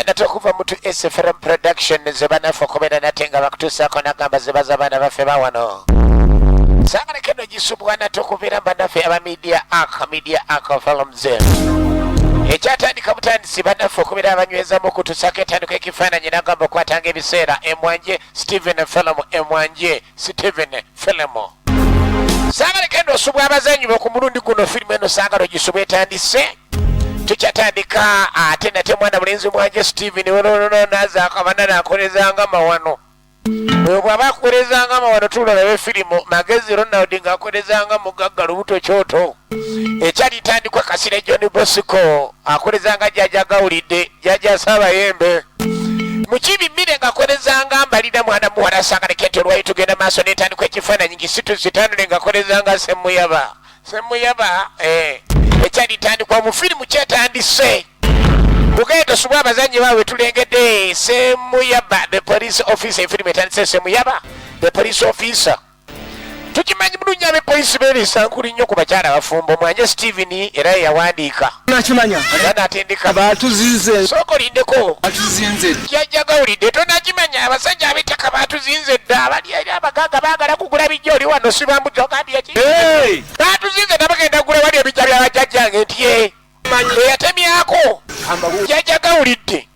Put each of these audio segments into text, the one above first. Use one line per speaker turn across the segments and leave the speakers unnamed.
Nate okuva mu tu SFM Production ze banaffe okubeera nate nga bakutuusaako nagamba zebaza abaana baffe bawano sangaleko eno gisubwa nate okubeera banaffe aba Media Ark, Media Ark Films ekyatandika butandisi banaffe okubeera abanywezamu okutuusaako etandika ekifaananyi nagamba okwatanga ebiseera emwanje Steven Film, emwanje Steven Film. Sangaleko eno osubwa abazanyi bo ku mulundi guno firimu eno sangalo gisubwa etandise tukyatandika ate nate mwana mulenzi mwanje Steven nazaako abana nakolezanga mawano oyo bwaba akolezanga mawano tulolabe firimu Magezi Ronald nga akolezanga mugagga lubuto kyoto ekyali tandikwa Kasire John Bosco akolezanga jjaja gawulidde jjaja Saabayembe mukibi mmire nga akolezanga mbalira mwana muwala sangaleke nti olwayo tugenda maaso netandikwa ekifaananyi ngisituzitanule nga akolezanga Semuyaba Semuyaba eh, ekyali tandikwa mu firimu kyetandise mugaye tosubwa abazanyi baabwe tulengedde Semuyaba the police officer. Efirimu etandise Semuyaba the police officer. Tukimanyi bulungi abepoliisi beeriisa nkuli nnyo ku bakyala abafumbo. Mwanje Steven era yeyawandiika
Nakimanya.
era natendeka.
Batuzinze.
Sooka olindeko.
Batuzinze.
Jjajja gawulidde tonakimanya abasajja ab'ettaka batuzinze dda abali eri abagagga baagala kugula bijja oli wano sibambujja ogambye ki?
Hey!
Batuzinze dda bagenda kugula wali ebijja byabajjajjange nti ye eyatemyako jjajja gawulidde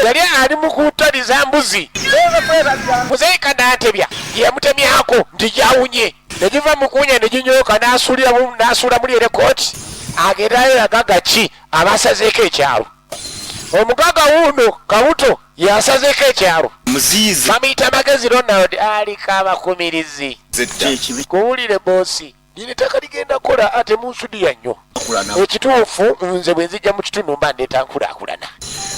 yali ali mu kutaliza mbuzi muzeeyi Kanantebya yamutemyako nti gyawunye negiva mu kuwunya ne ginyooka n'asuula muli erekooti agendayo yagaga ki abasazeeko ekyalo omugaga wuuno Kabuto yasazeeko ekyalo.
Muziizi.
Bamuyita Magezi Ronald aliko abakumirizi.
Kyekibi.
Kuwulire boosi lino ettaka ligenda kukola ate munsudiya nnyo. Ekituufu nze bwe nzijja mu kitundu mba ndeeta nkulaakulana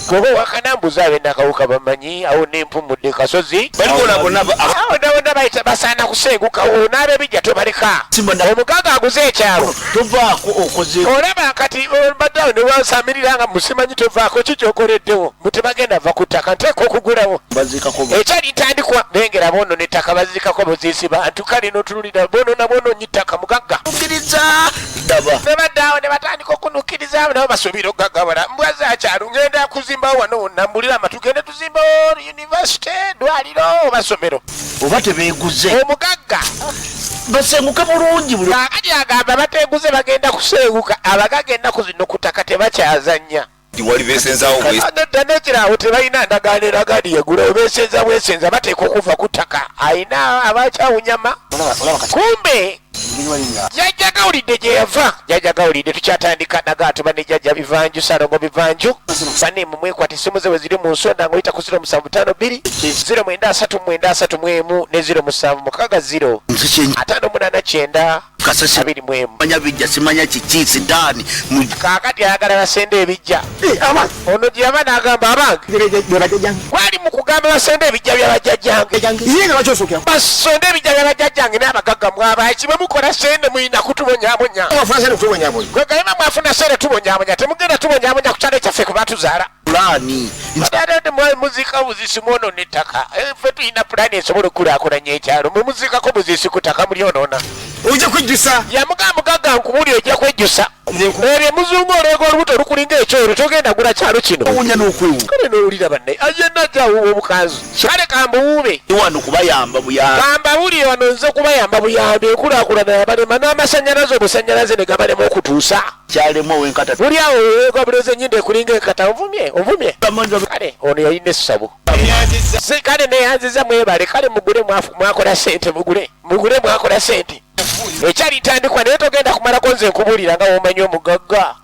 bw'oba owakana mbuze ab'enakawuka bamanyi awo nempumudde kasozi.
Balikola bonna
awo nabonna bayita basaana kusengukawo n'ab'ebijja tobaleka. Omugaga aguze ekyalo.
Tovaako okoze.
Olaba kati mbadde awo ne wansamirira nga musimanyi tovaako ki kyokoleddewo mbu tebagenda va ku ttaka nteeka okugulawo.
Baziikako
ekyali ntandikwa nengera boonona ettaka baziikako buziisi bantu kale notunulira boonona bwonoonyi ttaka mugagga.
Nukiriza daba.
Ne badda awo ne batandika okunukiriza nabo basuubira okugagawala mbwa za kyalo ngenda kuzimbawo wano wonna mbulira amatu gende tuzimbawo yunivasite ddwaliro oba ssomero.
Oba tebeeguze.
Omugagga.
Basenguke bulungi buli.
Kaakati agamba bateeguze bagenda kusenguka abagagga ennaku zino ku ttaka tebakyazannya.
Wali beesenzaawo bwe.
Nedda n'ekiraawo tebalina ndagaano eraga nti yegulawo beesenza bwesenza bateekwa okuva ku ttaka alina abakyawunyama kumbe jjajja gawulidde gye yava jjajja gawulidde tukyatandika nagaatuba ne jjajja Bivanju Salongo Bivanju bane mumwekwata essimu ze we ziri mu nsonda ng'oyita ku 0752 093 931 ne 0760 58
Kasasi
21.
Manya bijja simanya kiki sidaani.
Kaakati ayagala basende ebijja ono gye yava n'agamba abange gwali mu kugamba basende ebijja bya bajjajjange basonde ebijja bya bajjajjange n'abagagga mwabaki bwe mukola sente mulina kutubonyabonya kwegayima mwafuna sente tubonyabonya temugenda tubonyabonya ku kyalo kyaffe kuba tuzaala
Pulaani.
Ate muzika buzisi mwonona ettaka ffe tulina pulaani esobola okukulaakulanya ekyalo mwe muzikako buzisi ku ttaka mulyonoona.
Ojja kwejjusa.
Yamugamba mugagga nkubuli ojja kwejjusa ebyo muzungu oleega olubuto olukulinga ekyolo togenda gula kyalo kino.
Owunya n'okwewu.
Kale n'owulira banne ayenna ajja awuuba obukanzu kale kambuwuube.
Wano kubayamba buyambi.
Kambawulire wano nze kubayamba buyambi enkulaakulana yabalema n'amasannyalaze obusannyalaze ne gabalema okutuusa.
Kyalemu ow'enkata.
Buli awo oweega obulenzi ennyindo ekulinga enkata ovumye ovumye. Kale ono yalina essabo. Kale neyanziza mwebale kale mugule mwakola sente mugule mugule mwakola sente. Ekyali ntandikwa naye togenda kumalako nze nkubuulira nga womanyi omugagga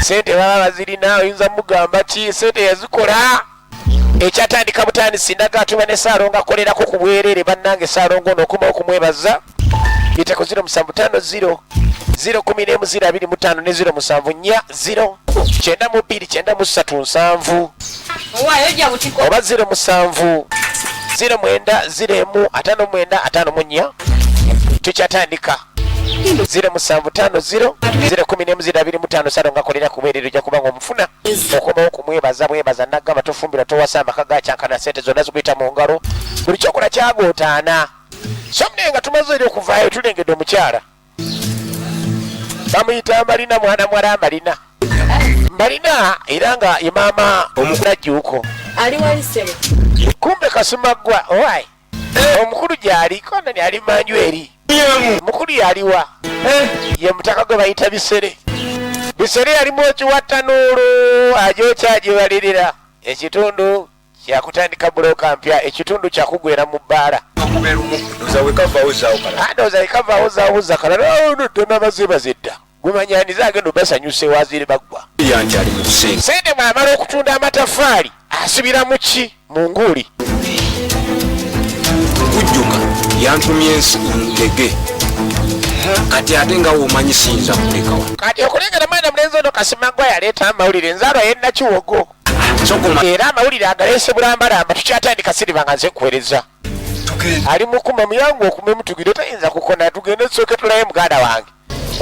sente baba bazirina oyinza mugamba ki sente yazikola. Ekyatandika butandisi ndaga atuba ne Saalongo akolerako ku bwereere bannange Saalongo ono okumawo okumwebaza yita ku 0750 011 025 ne 074 0 92 93 7 oba 07 09 01 59 54 tukyatandika 0750 011 025 Saalongo akolera ku bwereere ojja kuba nga omufuna okomawo kumwebaza bwebaza nagamba tofumbira towasa amaka gakyankana sente zonna zikuyita mu ngalo buli kyokola kyagootaana so naye nga tumaze eri okuvaayo tulengedde omukyala bamuyita Mbalina mwana mwala Mbalina Mbalina era nga ye maama omukulajjuuko.
Ali wali ssebo.
Kumbe Kasumaggwa owai omukulu gyali konani ali manju eri mukulu yaliwa ye mutaka gwe bayita Bisere. Bisere yali mwoki wa ttanuulu agyokya agibalirira. Ekitundu kyakutandika bulooka mpya, ekitundu kyakugwera mu bbaala. Ndowooza wekavaawo zawuza kalala tonabazebaze dda gumanyaniza agenda obasanyusa ewazire baggwa. Sente bw'amala okutunda amataffaali asibira mu ki mu nguuli.
Kujjuka yantumye ndege kati ate nga womanyi siyinza kulekawa.
Kati okulengera mwana mulenzi ono Kasimagwa yaleeta amawulire enzaalwa ye Nakiwogo era amawulire agaleese bulambalamba. Tukyatandika siriba nga nze nkuweereza ali mukuma muyangu okume mutugire tayinza kukona tugende tusooke tulabe muganda wange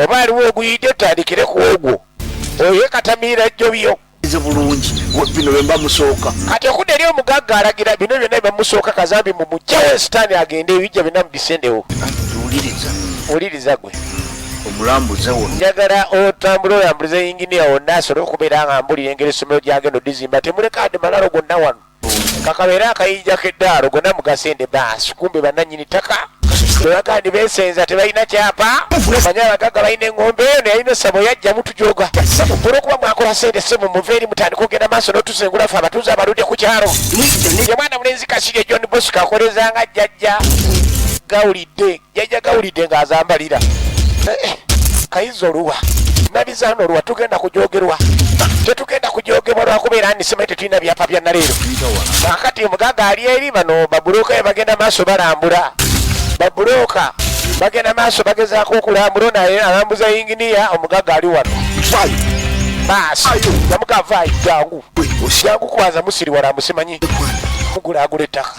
oba aliwo oguyidde tutandikire ku ogwo oyo katamiira jjobyo
bulungi bino bwe mba musooka.
Kati okudda eri omugagga alagira bino byonna bibamusooka kazambi mumugjawo sitaani agende ebijja byonna mubisendewo.
Wuliriza.
Wuliriza gwe.
Omulambuze wonna.
Njagala otambule olambulize yinginiya wonna asobole okubeera nga mbulira engeri essomero gyagenda odizimba. Temuleka ade malalo gonna wano kakabeere akayinja k'eddaalo gonna mugasende baasi. Kumbe bannannyini ttaka tebagandi beesenza tebalina kyapa manye abagagga balina eŋŋombe eyo neyalina essabo yajja mutujoga olwokuba mwakola sente ssebo muve eri mutandika ogenda maaso n'otusengula ffe abatuuze abaludde ku kyalo. Ye mwana mulenzi Kasirye John Bosco akolezanga jjajja Gawulidde. Jjajja Gawulidde ng'azambalira Kayiza oluwa nabizaano oluwa tugenda kujogerwa tetugenda kujogebwa lwakubeera ndi simanyi tetulina byapa bya naleero. Kakati omugaga ali eri bano babuloka ye bagenda maaso balambula babuloka bagenda maaso bagezaako okulambula naye alambuza yinginiya omugaga ali wano baasi yamuga vaayo jangu jangu kubanza musiriwala musimanyi mugulaagula ettaka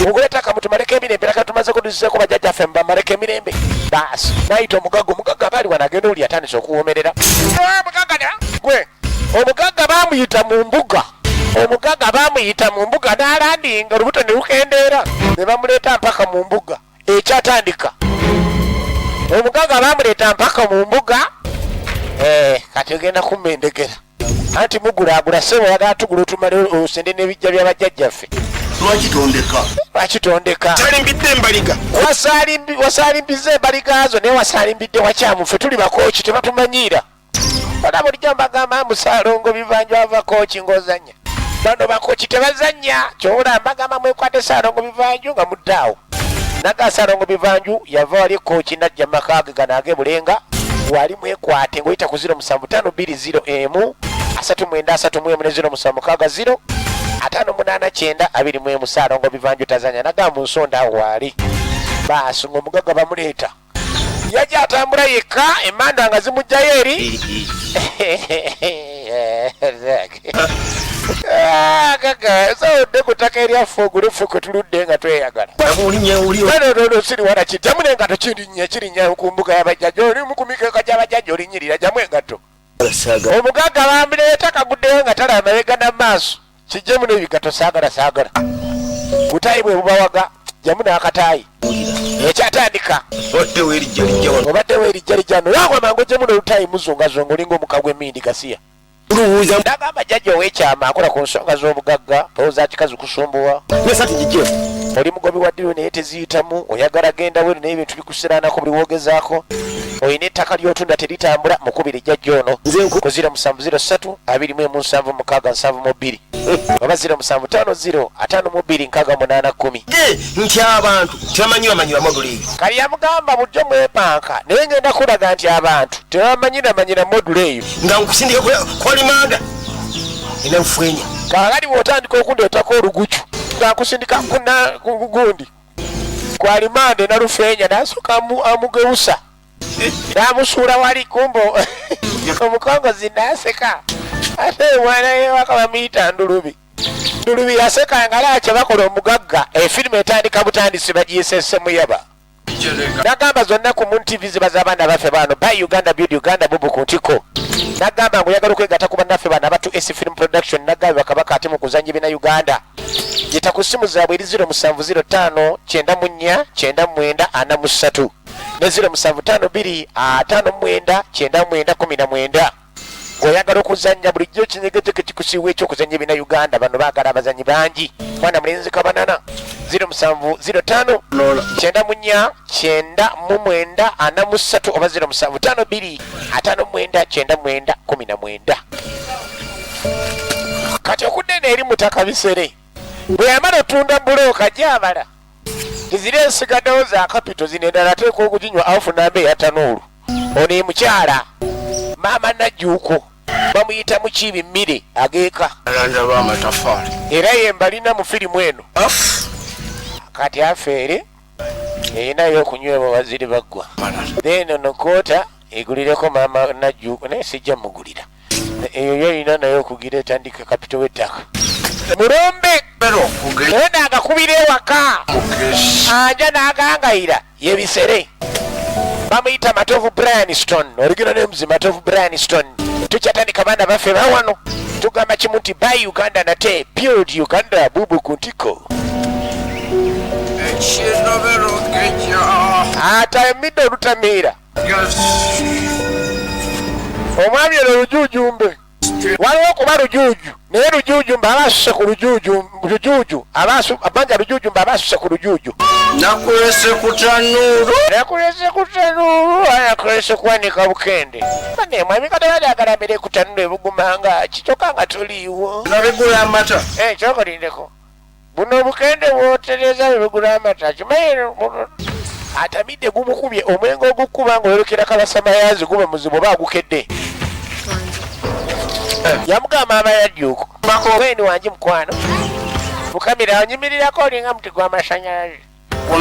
mugula ettaka mutumaleko emirembe laka tumaze kuduzizeko bajjajjaffe mubamaleko emirembe baasi nayita omugagga omugagga abaali wano agenda oli atandise okuwomerera omugagga gwe omugagga bamuyita mu mbuga omugagga bamuyita mu mbuga n'alandinga olubuto ne lukendeera ne bamuleeta mpaka mu mbuga ekyatandika omugagga bamuleeta mpaka mu mbuga kati ogenda kumma endegera anti mugulaagula ssebo oyagala tugula otumale osende n'ebijja bya bajjajjaffe.
Lwaki tondeka?
Lwaki tondeka?
Salimbidde embaliga.
Wasalimbiza embaliga zo naye wasalimbidde wakyamu ffe tuli bakooki tebatumanyiira. Bana bulijjo mbagamba musalongo Bivanju ava kooki ng'ozannya. Bano bakooki tebazannya ky'ola mbagamba mwekwate Saalongo Bivanju nga muddaawo. Naga Saalongo Bivanju yava wali kooki najja mu maka ge gano ag'e Bulenga wali mwekwate ng'oyita ku 07 5 2 0 1 39 31 ne 07 6 0 58 9 21. Saalongo Bivanju tazannya naga mu nsonda awo waali. Baasi ng'omugagga bamuleeta. Yajja atambula yekka emmanda nga zimugjayo eri. Sawodde ku ttaka eryaffe ogule ffe kwe tuludde nga tweyagala. Siri wala kijjamu n'engatto kirinnya kirinnya ku mbuga y'abajjajja oli mu ku mikeeka gy'abajjajja olinyirira jjamu engatto. Omugagga bamuleeta kaguddeyo nga tala amabega n'amaaso kijjemu n'ebigatto saagala saagala. Butaayi bwe bubawaga jjamu n'akataayi. Ekyatandika obaddewo erijja lijja wangwa mangu ojjemu n'olutaayi muzungazunga olinga omuka gw'emmindi gasiya. Nagamba jjajja ow'ekyama akola ku nsonga z'obugagga towooza kikazi kusumbuwa. Oli mugobi wa ddiiro naye teziyitamu oyagala genda bweru naye ebintu bikusiraanako buli woogezaako olina ettaka ly'otunda teritambula mukubiri jjajja ono ku 0703 21 76 72 oba 0750 52 68 10.
Nti abantu tebamanyi bamanyira module eyo.
Kali yamugamba bulijjo mwepanka naye ngenda kulaga nti abantu tebamanyira module eyo.
Nga nkusindika kwalimanda ina nfwenya.
Kaakati bw'otandika okundeetako olugucu nga nkusindika gundi kwalimande nalufeenya n'asooka amugewusa n'amusuula wali kumbo omukongozi n'aseka ate omwana wewaka bamuyita Ndulubi. Ndulubi yaseka nga laakye bakola omugagga efirimu etandika butandisi bagiyise Semuyaba. Nagamba zonna ku Moon TV ziba z'abaana baffe bano by Uganda Build Uganda bubu ku ntiko. Nagamba ng'oyagala okwegatta ku bannaffe bano abatu S Film Production nagamba bakabaka ate mu kuzannya bina Uganda. Yita ku ssimu zaabwe eri 0705 94 99 43 ne 0752 59 99 19. Ng'oyagala okuzannya bulijjo ekinyegejeke kikusiiwa ekyokuzannya ebina Uganda. Bano baagala abazanyi bangi. Mwana mulenzi kabanana 0705 94 99 43 oba 0752 59 99 19. Kati okudda eri mutaka bisere bwe yamala otunda bulooka gyabala tiziri ensigaddewo za kapito zino endala ateekwa okuginywa afu namba eya tanuulu. Ono ye mukyala maama Najjuuko, bamuyita Mukiibi Mmire ageeka era ye mbalina mu firimu eno. Kati afeere erinayo okunywebwa waziri baggwa, then ono koota egulireko maama Najjuuko, naye sijja mugulira eyo yolina naye okugira etandika kapito w'ettaka mulombe naye naagakubira ewaka anja n'agangayira yebisere. Bamuyita Matovu Brian Stone, original names Matovu Brian Stone. Tukyatandika baana baffe bawano, tugamba kimu nti buy Uganda nate build Uganda. Bubu ku ntiko atamidde olutamiira omwami ono lujuujumbe. Waliwo okuba lujuuju naye lujuujumbe aba asuse ku lujuuju, lujuuju abanja lujuujumbe aba asuse ku lujuuju.
Nakulese ku tanuulu.
Nakulese ku tanuulu, nakulese kuwanika bukende. Bane mwami katabali agalambire ku tanuulu ebugumanga kikyokka nga toliiwo.
Nabigula amata.
Kyokolindeko buno obukende bwotereza bwebugula amata kimanyi atamidde gumukubye omwenge ogukuba ng'oyolekera kabasamayazi guba muzibu oba agukedde. Yamugamba abayajjuuko weni wangi mukwano fukamira onyimirirako olinga muti gw'amasanyalaze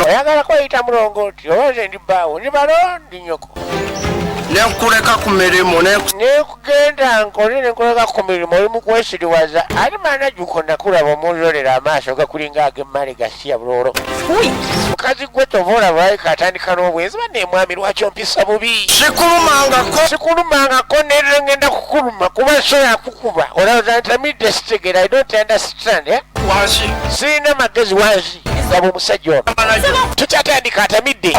oyagala kweyita mulongooti oba nze ndi bbaawo ndi balo ndi nyoko.
Nenkuleka ku mirimu.
Nekugenda nkole nenkuleka ku mirimu oli mukwesiriwaza ate maana juko nakulaba omunzolera amaaso gakulinga ag'emmale gasiya buloolo. Mukazi gwe tova olaba alabika atandika n'obwenzi. Banne mwami lwaki ompisa bubi?
Sikulumangako.
Sikulumangako nerero ngenda kukuluma kuba so yakukuba olowooza ntamidde sitegera. I don't understand, eh?
Wansi.
Sirina magezi wansi laba omusajja ono. Tukyatandika atamidde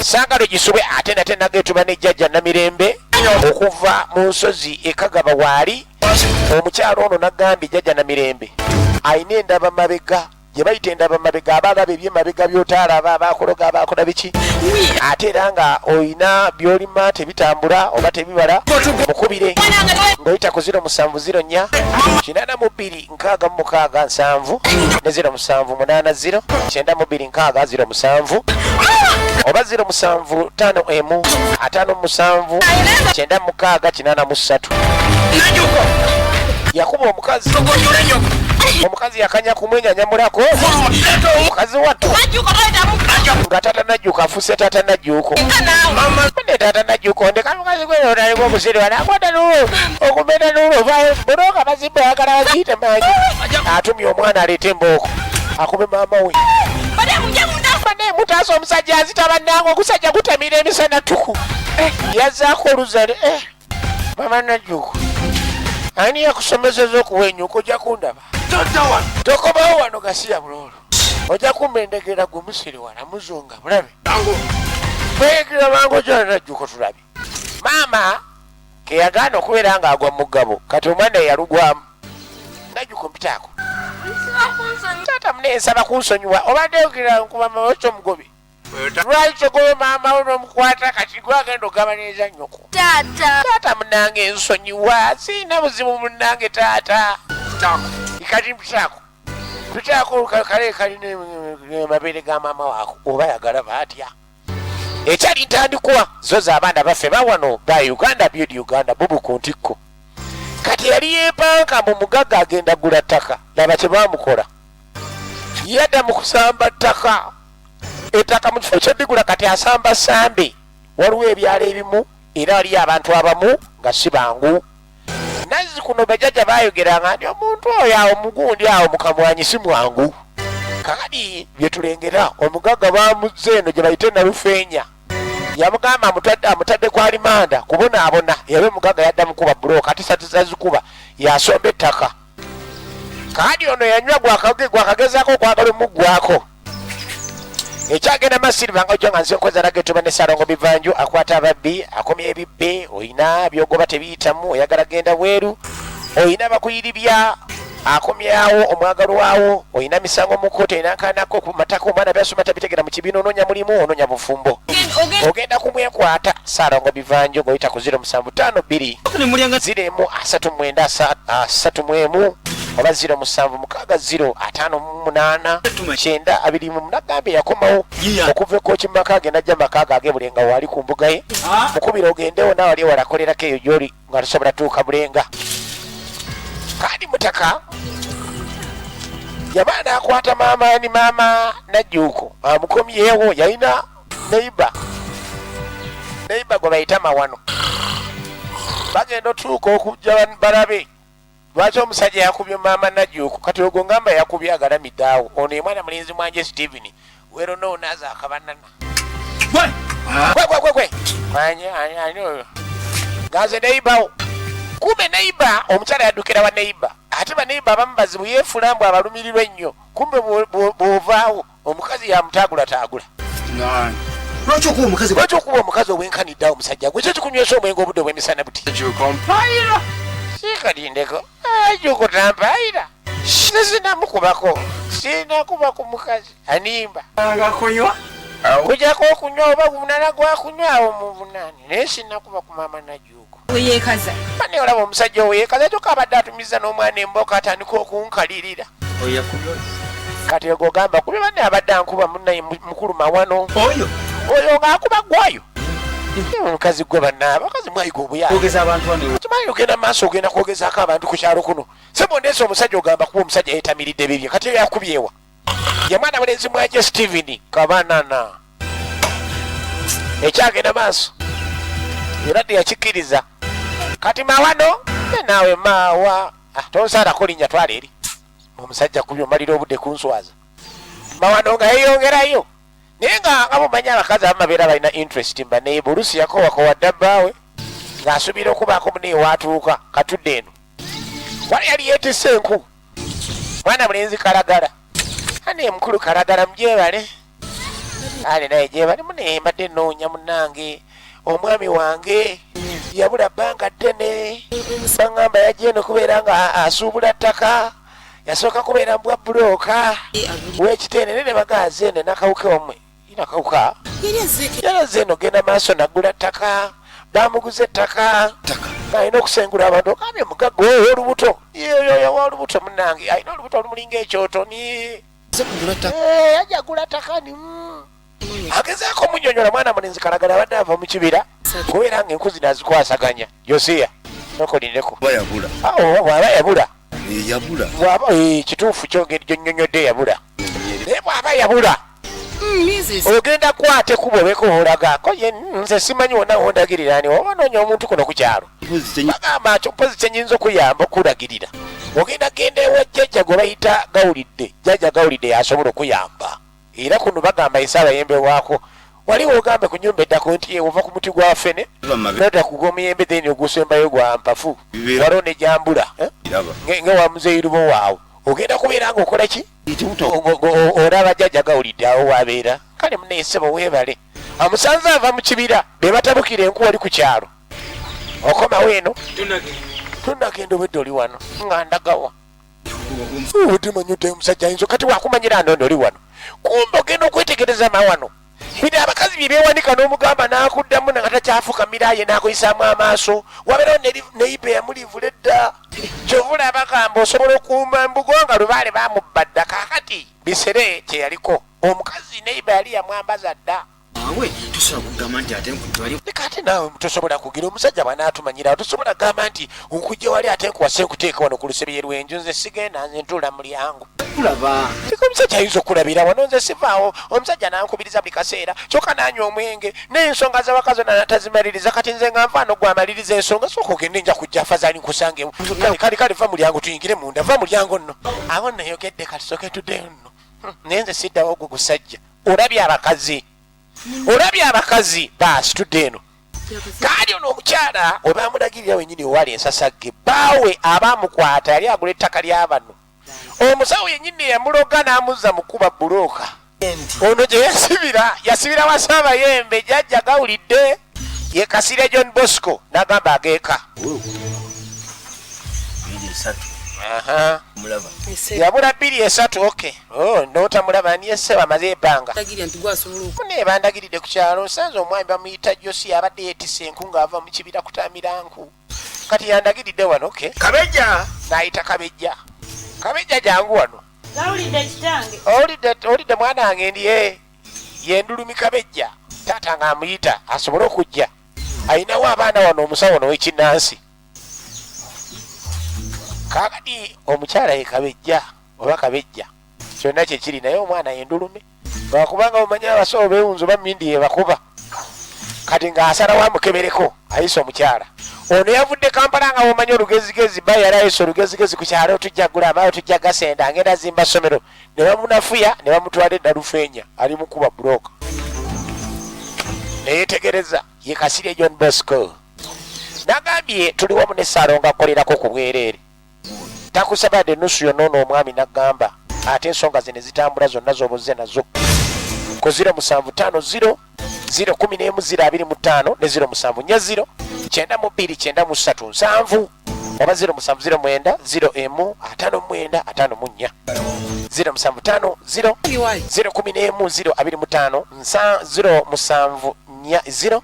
sangalo gisubwe ate nate nagetuba ne jjajja Namirembe okuva mu nsozi ekagaba waali omukyalo ono nagambye jjajja Namirembe alina endaba mabega gye bayita endaba mabega abalaba ebyemabega byotaalaba abakologa abakola biki ate era nga olina byolima tebitambula oba tebibala mukubire ng'oyita ku 0704 82 66 70 ne 0780 92 60 07 oba 0751 57 96 83. Yakuba omukazi, omukazi yakanya kumwenyanyamulako omukazi wattu nga taata Najjuuko afuuse taata Najjuuko ne taata Najjuuko ndeka mukazi gwe onaliko omusiri anakwata nulo okumena nulo buloka bazimba ayagala baziyite manyi atumye omwana aleete embooko akube maama we. Bane mutaasa omusajja azita bannange ogusajja gutamira emisana tuku yazzaako oluzale. Mama Najjuuko ani yakusomeseza okuwenyuka? Ojja kundaba tokomawo wano gasiya buloolo ojja kumba endegera gwe musiri wala muzunga mulabe mwegera mangu ojja Najjuuko tulabe maama keyagaana okubeera ng'agwa mu mugabo kati omwana yalugwamu. Najjuuko mpitaako taata munensaba kunsonyiwa obadde ogira nkuba mama omugobe lwaki togobe maama wo n'omukwata kati gwagenda ogabaniriza nnyoko.
Taata.
Taata munange nsonyiwa siina buzibu munange taata kati mpitaako mpitaako kale kalina amabeere ga maama waako oba yagalaba atya ekyali ntandikwa zo z'abaana baffe bawano ba Uganda build Uganda bubu ku ntikko kati yali yeepanka mu mugagga agenda gula ttaka laba kye baamukola yadda mu kusamba ttaka ettaka mu kifo ky'oddigula kati asamba sambe. Waliwo ebyalo ebimu era waliyo abantu abamu nga si bangu nazzi kuno bajjajja bayogeranga nti omuntu oyo awo mugundi awo mukamwanyi si mwangu. Kakati byetulengera omugagga bamuzze eno gye bayite Nalufeenya yamugamba amutadde ku alimanda kubonaabona yabe mugagga yadda mukuba bulooka ate satizazikuba yasomba ettaka kandi ono yanywa gwakagezaako okwagala omuggwako. Ekyagenda masiriva nga ojja nga nze nkoza ragetuba ne Ssalongo Bivanju akwata ababbi, akomya ebibbe, olina byogoba tebiyitamu, oyagala genda bweru, olina bakuyiribya, akomyawo omwagalwawo, olina misango mu kkooti, olina nkaanako ku mataka, omwana byasoma tabitegera mu kibiina, onoonya mulimu, onoonya bufumbo, ogenda kumwekwata Ssalongo Bivanju ng'oyita ku 0752 0 39 31 oba 076 058 92 nagambye yakomawo okuva ekooki mu maka ge najja maka ge ag'ebulenga waali ku mbuga ye mukubira ogendewo naawe ali ewala akolerako eyo gyoli nga tosobola tuuka bulenga kandi mutaka yamala n'akwata maama ni maama Najjuuko amukomyewo yalina neiba neiba gwe bayita mawano bagenda otuuka okujja balabe lwaki omusajja yakubye maama Najjuuko kati ogwo ngamba yakubye agalamidde awo ono ye mwana mulenzi mwanje Steven wero noonaza akabanana gwe gwe gwe ani ani ani oyo ganze neibawo kumbe neiba omukyala yaddukira wa neiba ate baneiba abamu bazibu yeefula mbu abalumirirwa ennyo kumbe bw'ovaawo omukazi yamutaagulataagula.
Lwaki okuba omukazi?
Lwaki okuba omukazi obwenkanidde awo musajja gwe? Kyo kikunywesa omwenge obudde obw'emisana buti. Sikalindeko ajuko tampayira nze sinamukubako, sinakuba ku mukazi animba. Kujako okunywa oba munala gwakunywa awo muvunani naye sinakuba ku maama Najuuko.
Weyekaza.
Bane olaba omusajja oweyekaza kyokka abadde atumiza n'omwana emboka atandika okunkalirira. Kati ogwo ogamba kubye banne abadde ankuba munnaye mukulu mawano.
Oyo.
Oyo ng'akuba gwayo. Omukazi gwe banna abakazi mwayiga obuyaye.
Kwogeza abantu wano.
Okimanyi ogenda maaso ogenda kwogezaako abantu ku kyalo kuno. Sebo ndeese omusajja ogamba kuba omusajja yeetamiridde bibye kati oyo akubyewa. Ye mwana mulenzi mwaje Steven Kabanana. Ekyagenda maaso. Era teyakikkiriza. Kati mawano naawe maawa. Ah, tonsaarako linnya twala eri. Omusajja kubye omalira obudde kunswaza. Mawano nga yeyongerayo. Naye nga nga mumanyi abakazi abamu babeera balina interest mu baneiba oluusi yakowakowa dda bbaawe ng'asuubira okubaako munaye waatuuka katudde eno. Wali yali yeetisse enku. Mwana mulenzi Kalagala. Ani mukulu Kalagala mugyebale. Ale naye gyebale munaye mbadde nnoonya munnange omwami wange yabula bbanga ddene baŋŋamba yajja eno kubeera nga asuubula ttaka yasooka kubeera mbwa bulooka w'ekiteene naye ne bagaaza eno nakawuka omwe nakawuka yalaze eno genda maaso nagula ttaka bamuguza ettaka alina okusengula abantu ogambye mugagga oyo olubuto yoyo olubuto munange alina olubuto olumulinga ekyoto ni ajagula ttaka ni agezaako omunyonyola mwana mulenzi Kalagala abadde ava mu kibira kubeera nga enku zino azikwasaganya Josiya nokolineko bwaba yabula bwaba kituufu kyongeri gyonnyonnyodde yabula naye bwaba yabula ogenda kwata ekubo obeko olaga ko ye nze simanyi wonna wondagirira ani oba noonya omuntu kuno ku kyalo bagamba nti mpozi kyenyinza okuyamba okulagirira ogenda genda ewa jjajja gwe bayita Gawulidde. Jjajja Gawulidde yasobola okuyamba era kuno bagamba esaabayembe waako wali wogambe ku nyumba eddako nti ova ku muti gwa fene nodda ku gw'omuyembe then ogusembayo gwa mpafu waliwo ne jambula nga wa muzeeyi lubo waawo ogenda kubeera nga okola ki olaba jjajja Gawulidde awo wabeera kale muneesebo weebale amusanze ava mu kibira be batabukira enku wali ku kyalo okomawo eno tunagenda obwedde oli wano nga ndagawa obudde omusajja ayinza kati wakumanyira ndondo oli wano kumbe ogenda okwetegereza mawano bino abakazi bye beewanika n'omugamba n'akuddamu nga takyafukamira ye n'akuyisaamu amaaso wabeerawo neyiba eyamulivula edda kyovula abagamba osobola okuwumba embugo nga lubaale bamubba dda kaakati bisere kyeyaliko omukazi neyiba yali yamwambaza dda
Awe tosobola kugamba nti ate nkujja wali.
Leka ate naawe tosobola kugira omusajja bw'anaatumanyira tosobola kugamba nti nkujja wali ate nkuwase nkuteeka wano ku lusebeye lw'enju nze sigenda nze ntuula mulyango.
Kulaba.
Leka omusajja ayinza okukulabira wano nze sivaawo omusajja n'ankubiriza buli kaseera kyokka n'anywa omwenge n'ensonga z'awaka zonna n'atazimaliriza kati nze nga nvaano gwe amaliriza ensonga sooka ogende nja kujja afazaali nkusangewo. Kale kale kale va mulyango tuyingire munda va mulyango nno. Awo nno yogedde kati sooke tuddeyo nno. Naye nze siddawo ogwo gusajja. Olabye abakazi, olabye abakazi baasitudde eno kaali ono omukyala we bamulagirira wenyini owali ensasagge bbaawe abamukwata yali agula ettaka lya bano omusawo yenyini yamuloga n'amuzza mu kuba bbulooka. Ono gye yasibira, yasibira wa Saabayembe jjajja gawulidde ye Kasirye John Bosco n'agamba ageeka. Yabula bbiri esatu oke oh, n'otamulaba ni esse bamaze ebbanga. Mune bandagiridde ku kyalo nsanze omwami bamuyita Josi abadde yeetisse enku ng'ava mu kibira kutamira nku. Kati yandagiridde wano oke.
Kabejja
n'ayita Kabejja. Kabejja jangu wano.
Gawulidde kitange.
Owulidde owulidde mwana wange ndi ye ye Ndulumi Kabejja taata ng'amuyita asobole okujja. Alinawo abaana wano omusawo ono ow'ekinnansi. Kaakati omukyala ye Kabejja oba Kabejja kyonna kye kiri naye omwana ye Ndulume. Lwakubanga omanyi abasawo beewunza oba mmindi yebakuba. Kati ng'asalawo amukebereko ayise omukyala. Ono yavudde Kampala nga bw'omanyi olugezigezi bba yali ayise olugezigezi ku kyalo tujja gula amaawo tujja gasenda ngenda zimba ssomero ne bamunafuya ne bamutwala e Nalufeenya ali mu kuba bbulooka. Ne yeetegereza ye Kasirye John Bosco. Nagambye tuli wamu ne Ssaalongo akolerako ku bwereere. Takusaba yadde ennusu yonna ono omwami n'aggamba ate ensonga ze ne zitambula zonna z'oba ozze nazo ku 0750 011 025 ne 0740 92 93 7 oba 0709 01 59 54 0750 011 025 07 0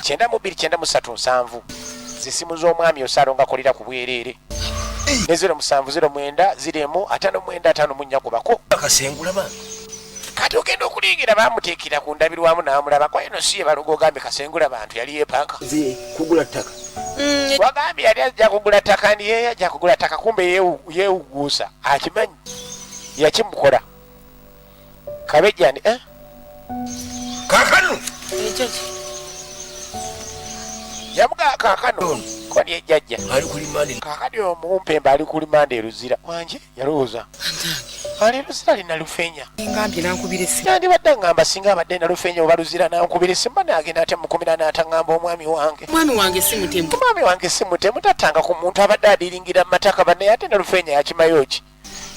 92 93 7 zisimu z'omwami osaalo nga akolera ku bwereere ne 07 09 01 59 54 kubako
Akasengula bantu.
Kati ogenda okulingira bamuteekera ku ndabirwamu n'amulaba kwa eno si ye balogo ogambye kasengula bantu yali yeepanka.
Nze kugula ttaka.
Wagambye yali ajja kugula ttaka ndi yeye ajja kugula ttaka kumbe yeewuguusa akimanyi yakimukola. Kabejja ndi eh?
Kaakano.
Ekyo ki?
Yamugaa kaakano koni ejjajja.
Ali ku limandi.
Kaakano omumpembe ali ku limandi e Luzira. Wangi yalowooza. Ali Luzira ali Nalufeenya.
Ngambye nankubira essimu.
Yandibadde angamba singa abadde Nalufeenya oba Luzira nankubira essimu mba naagenda atya mukumira n'ataŋŋamba omwami wange.
Omwami wange si mutemu.
Omwami wange si mutemu tattanga ku muntu abadde adiringira mu mataka banne ate Nalufeenya yakimayo ki?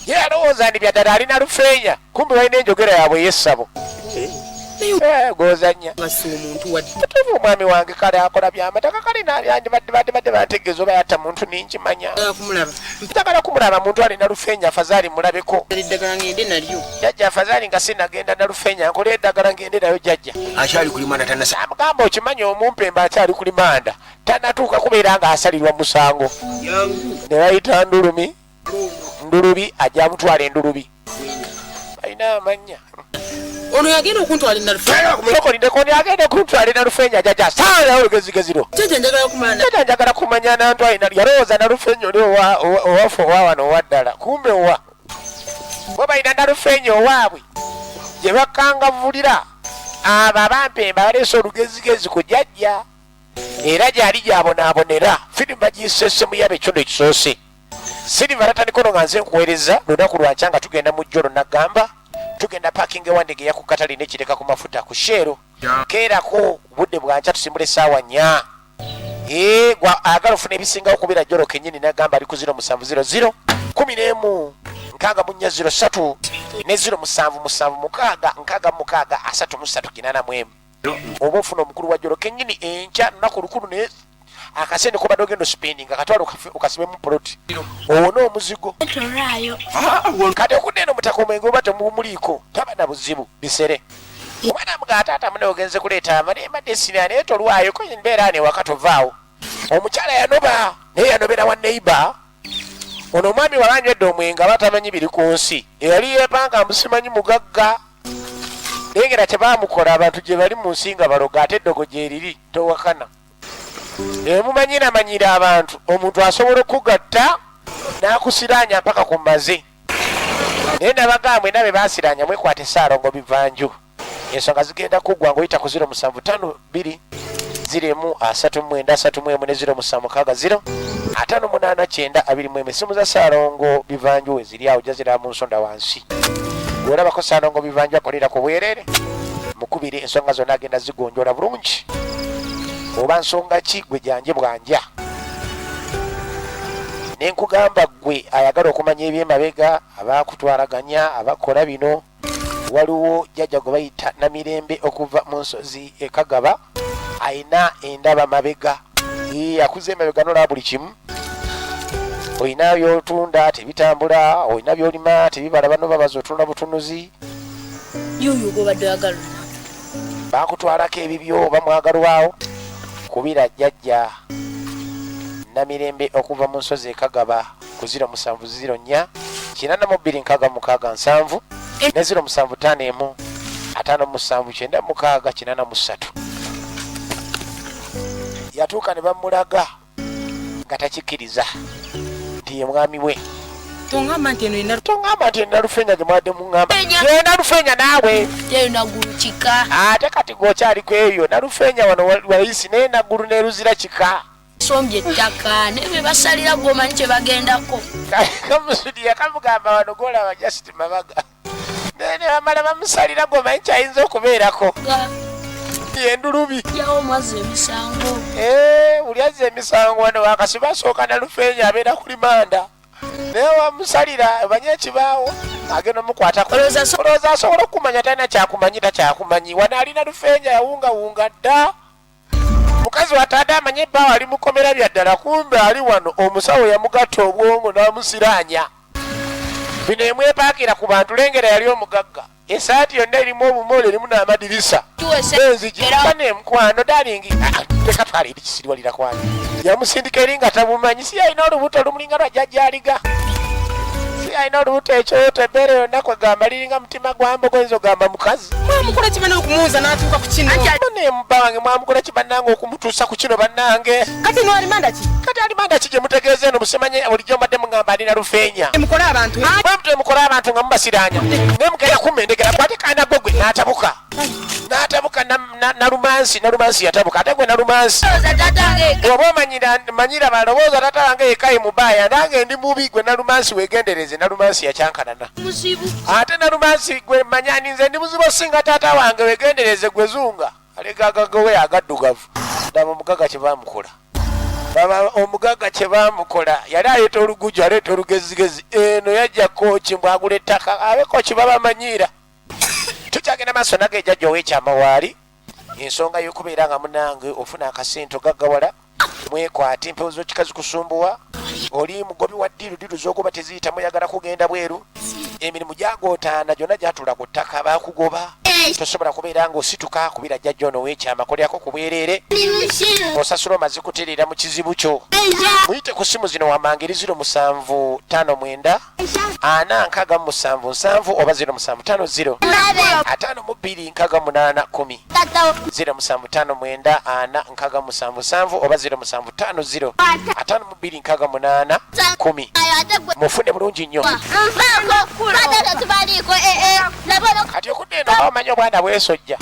Ye alowooza ndi byaddala ali Nalufeenya kumbe balina enjogera yaabwe ey'essabo. Eh, gozannya. Mutuufu omwami wange kale akola byamataka kale nandibadde badde bantegeeza oba yatta muntu ninkimanya. Njagala kumulaba muntu ali Nalufeenya afazaali mulabeko. Jjajja afazaali nga sinagenda Nalufeenya nkole eddagala ngende nayo jjajja.
Akyali ku limanda tannasa.
Amugamba okimanyi omumpembe akyali ku limanda tannatuuka kubeera ng'asalirwa musango. Ne bayita Ndulumi. Ndulubi ajja amutwala Endulubi. Balina amannya.
Ono yagenda okuntwala e
Nalufeenya. Ono yagenda okuntwala e Nalufeenya jjajja saala olugezigezi lwo.
Jjajja njagala kumanya.
Jjajja njagala kumanya nantwala e yalowooza Nalufeenya oli owaffe owa wano owa ddala kumbe owa. Bo balina Nalufeenya owaabwe gye bakangavvulira abo abampembe abaleese olugezigezi ku jjajja. Era gyali gyabonaabonera. Firimu bagiyise Ssemuyabe ekyondo ekisoose. Silver natandika ono nga nze nkuweereza lunaku lwankya nga tugenda mu jjolo nagamba tugenda parking ewange eya ku katale nekireka ku mafuta ku Shell keerako budde bwankya tusimbula essaawa nnya. Ee gwa agala ofuna ebisingawo kubira jjolo kennyini nagamba ali ku 0700 11 64 03 ne 0776 66 33 81 oba ofuna omukulu wa jjolo kennyini enkya lunaku lukulu naye akasente kobadde ogenda osipendinga katwala okasibemu poloti owone omuzigo. Kati okudda eno omutaka omwenge oba temumuliiko taba na buzibu bisere. Omwana amugaa taata mune ogenze kuleeta ava naye mbadde sina naye tolwayo ko mbeera ne waka tovaawo. Omukyala yanoba naye yanobera wa neighbor. Ono omwami waba anywedde omwenge aba tamanyi biri ku nsi. Eyali yeepanga mbu simanyi mugagga. Naye ngera tebaamukola abantu gye bali mu nsi nga baloga ate eddogo gyeriri towakana. Emumanyira manyira abantu omuntu asobola okugatta n'akusiraanya mpaka ku maze. Naye nabagamba mwenna be baasiraanya mwekwate Ssaalongo Bivanju. Ensonga zigenda kuggwa ng'oyita ku ziro musanvu ttaano bbiri ziro emu asatu mwenda asatu mu emu ne ziro musanvu mukaaga ziro ataano munaana kyenda abiri mu emu. Essimu za Ssaalongo Bivanju we ziri awo ojja ziraba mu nsonda wansi. Bw'olabako Ssaalongo Bivanju akolera ku bwereere mukubire ensonga zonna agenda zigonjoola bulungi. Oba nsonga ki gwe janje bwanja. Ne nkugamba ggwe ayagala okumanya eby'emabega, abakutwalaganya, abakola bino. Waliwo jjajja gwe bayita Namirembe okuva mu nsozi e Kagaba, alina endaba mabega. Akuze emabega nolaba buli kimu. Olina byotunda tebitambula, olina byolima tebibala, bano babaza otunda butunuzi.
Yuyu gwobadde oyagala
Bakutwalako ebibyo oba mwagalwawo. Kubira jjajja Namirembe okuva mu nsozi e Kagaba ku 0704 82 66 70 ne 0751 57 96 83. Yatuuka ne bamulaga nga takikkiriza nti ye mwami we.
Toŋŋamba nti eno ena
Toŋŋamba nti Nalufenya gye mwadde muŋŋamba.
Fenya.
Ye Nalufenya naawe.
Yeyo Nagulu kika.
Ate kati gwokyali ku ebyo. Nalufenya wano walayisi, naye Naggulu ne Luzira kika.
Sombye ettaka naye be basalira gwomanyi kye bagendako.
Kamusudiya kamugamba wano golaba just mabaga, naye ne bamala bamusalira gwomanyi kyayinza okubeerako. Yendulubi.
Yawo mwazza emisango.
Eh, buli azza emisango wano wakasiba asooka Nalufenya abeera ku limanda, naye wamusalira omanye ekibaawo agenda omukwatako.
Olowooza
Olowooza asobola okumanya? Talina kyakumanyi, takyakumanyi. Wano alina Lufenya yawungawunga dda. Mukazi watadde amanye ebbaawo ali mukomera bya ddala, kumbe ali wano omusawo yamugatta obwongo n'amusiraanya. Bino emwepaakira ku bantu. Lengera yali omugagga, esaati yonna erimu obumole, erimu n'amadirisa.
Tuwese.
Enzigi nemukwano darling, teka twala eri kisiriwalira kwani yamusindika eri nga tamumanyi. Si alina olubuto olumulinga lwa jjajja aliga, si alina olubuto ekyoto, ebbeere yonna kwegamba liringa mutima gwa mbogo, oyinza ogamba mukazi.
Mwamukola kibana okumuwuza n'atuuka ku kino.
Nemba wange mwamukola ki bannange okumutuusa ku kino bannange?
Kati no alimanda ki?
Kati alimanda ki gye mutegeeza eno? Musimanye bulijjo mbadde mugamba alina Lufeenya.
Mukole abantu.
Bwe mukole abantu nga mubasiranya, naye mugenda kumendegera kwate kaana gwe n'atabuka, n'atabuka Nalumansi, Nalumansi yatabuka. Ate gwe Nalumansi,
Olowooza taata wange
oba omanyira manyira balowooza tata wange yekayi mubaaya, nange ndi mubi. Gwe Nalumansi wegendereze. Nalumansi yakyankalana.
Muzibu.
Ate Nalumansi gwe manyani, nze ndi muzibu osinga taata wange, wegendereze. Gwe zunga alegagagowe agaddugavu. Daba omugaga kye bamukola, baba omugaga kye bamukola. Yali aleeta oluguju, aleeta olugezigezi. Eno yajja kooki mbwagula ettaka, abe kooki babamanyiira. Tukyagenda maaso naga ejjajja ow'ekyama waali ensonga y'okubeera nga munange ofuna akasente ogaggawala, mwekwate empewo z'okika zikusumbuwa, oli mugobi wa deal, deal z'ogoba teziyitamu, oyagala kugenda bweru, emirimu gyagootaana gyonna gyatula ku ttaka, bakugoba, tosobola kubeera ng'osituka. Kubira jjajja ono ow'ekyama, kolyako ku bwereere, osasula omaze kutereera mu kizibu kyo. Muyite ku simu zino wamanga eri 0759 467 7 oba 0750 52 68 10, 0759 467 7 oba 0750 52 68 10. Mufune bulungi nnyo.
Nvaako taata, tubaliiko laba.
Kati okudda eno omanyi obwana bwesojja.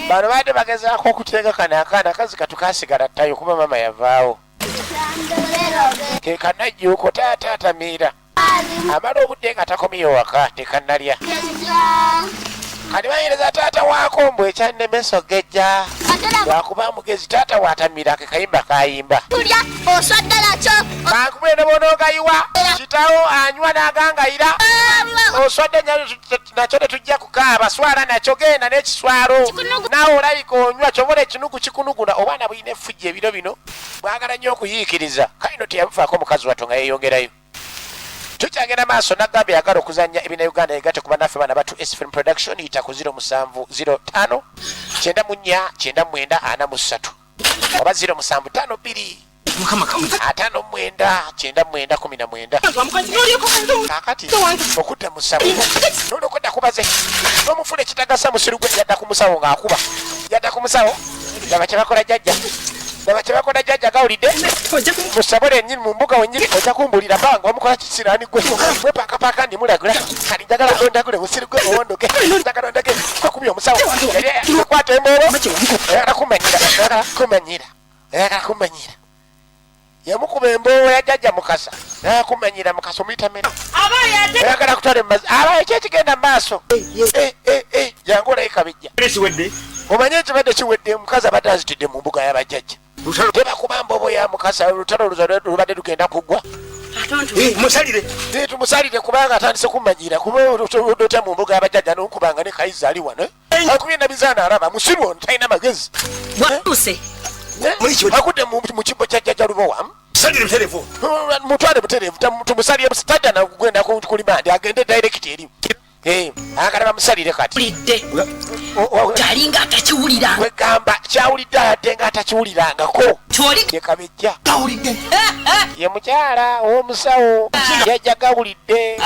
Bano badde bagezaako okuteeka kano akaana kazi katu kasigala ttayo kuba mama yavaawo ke kanajjuuko. Taata atamiira amala obudde nga takomyewo waka, tekannalya. Kati bayereza taata waako mbw ekyannemesa ogejja lwakuba mugezi. Taata waatamira ke kayimba kayimba.
Tulya oswadde nakyo.
Kankubire bonoogayiwa kitawo anywa n'agangayira. Oswadde nakyo, tetujja kukaaba, swala nakyo, genda n'ekiswalo. Naawe olabika onywa kyobola ekinugu kikunuguna. Obwana bulina effujjo ebiro bino, bwagala nnyo okuyiikiriza. Kale no teyamufaako omukazi watto nga yeeyongerayo. Tukyagenda maaso nagambye yagala okuzanya ebina Uganda yegatte ku bannaffe bana batu S Film Production. Yita ku 0705 94 99 43 oba 0752 59 99 19. Kakati okudda musawo nolwokodda kubaze n'omufuna ekitagasa musiru gwe. Yadda ku musawo ng'akuba, yadda ku musawo. Laba kyebakola jjajja, laba kyebakola jjajja. Gawulidde musabo lennyini mu mbuga wennyini. Ojja kumbulira banga omukola kisiraani gwe mwepakapaka ndimulagula. Kati njagala ondagule musiru gwe, owondoke, njagala ondage. Kakubye omusawo, yali akwata emboobo. Oyagala kumanyira, oyagala kumanyira, oyagala kumanyira. Yamukuba emboobo ya jjajja Mukasa. Oyagala kumanyira Mukasa, omuyita mene, oyagala kutwala emazi aba. Ekyo ekigenda mu maaso. Eh, eh, eh. Jangu olaye Kabejja. Omanye ekibadde kiwedde, omukazi abadde azitidde mu mbuga y'abajjajja. Tebakuba mbobo ya mukasa, olutalo lubadde lugenda kuggwa.
Musalire.
Tumusalire kubanga atandise kumanyira, kuba otya mu mbuga y'abajjajja n'okubanga ne Kayiza ali wano. Akubye nabizaana alaba musiru ono talina magezi.
Bwatuuse.
Akudde mu kibbo kya jjajja Lubowa.
Salire butereevu.
Mutwale butereevu, tumusalire, tajja nakugenda kulima ndi agende direct eri. Ayagala bamusalire kati.
Wulidde. Kyalinga atakiwulira.
Kwegamba kyawulidde ate nga atakiwulirangako.
Kyoli.
Ye Kabejja. Ye mukyala ow'omusawo yajja gawulidde.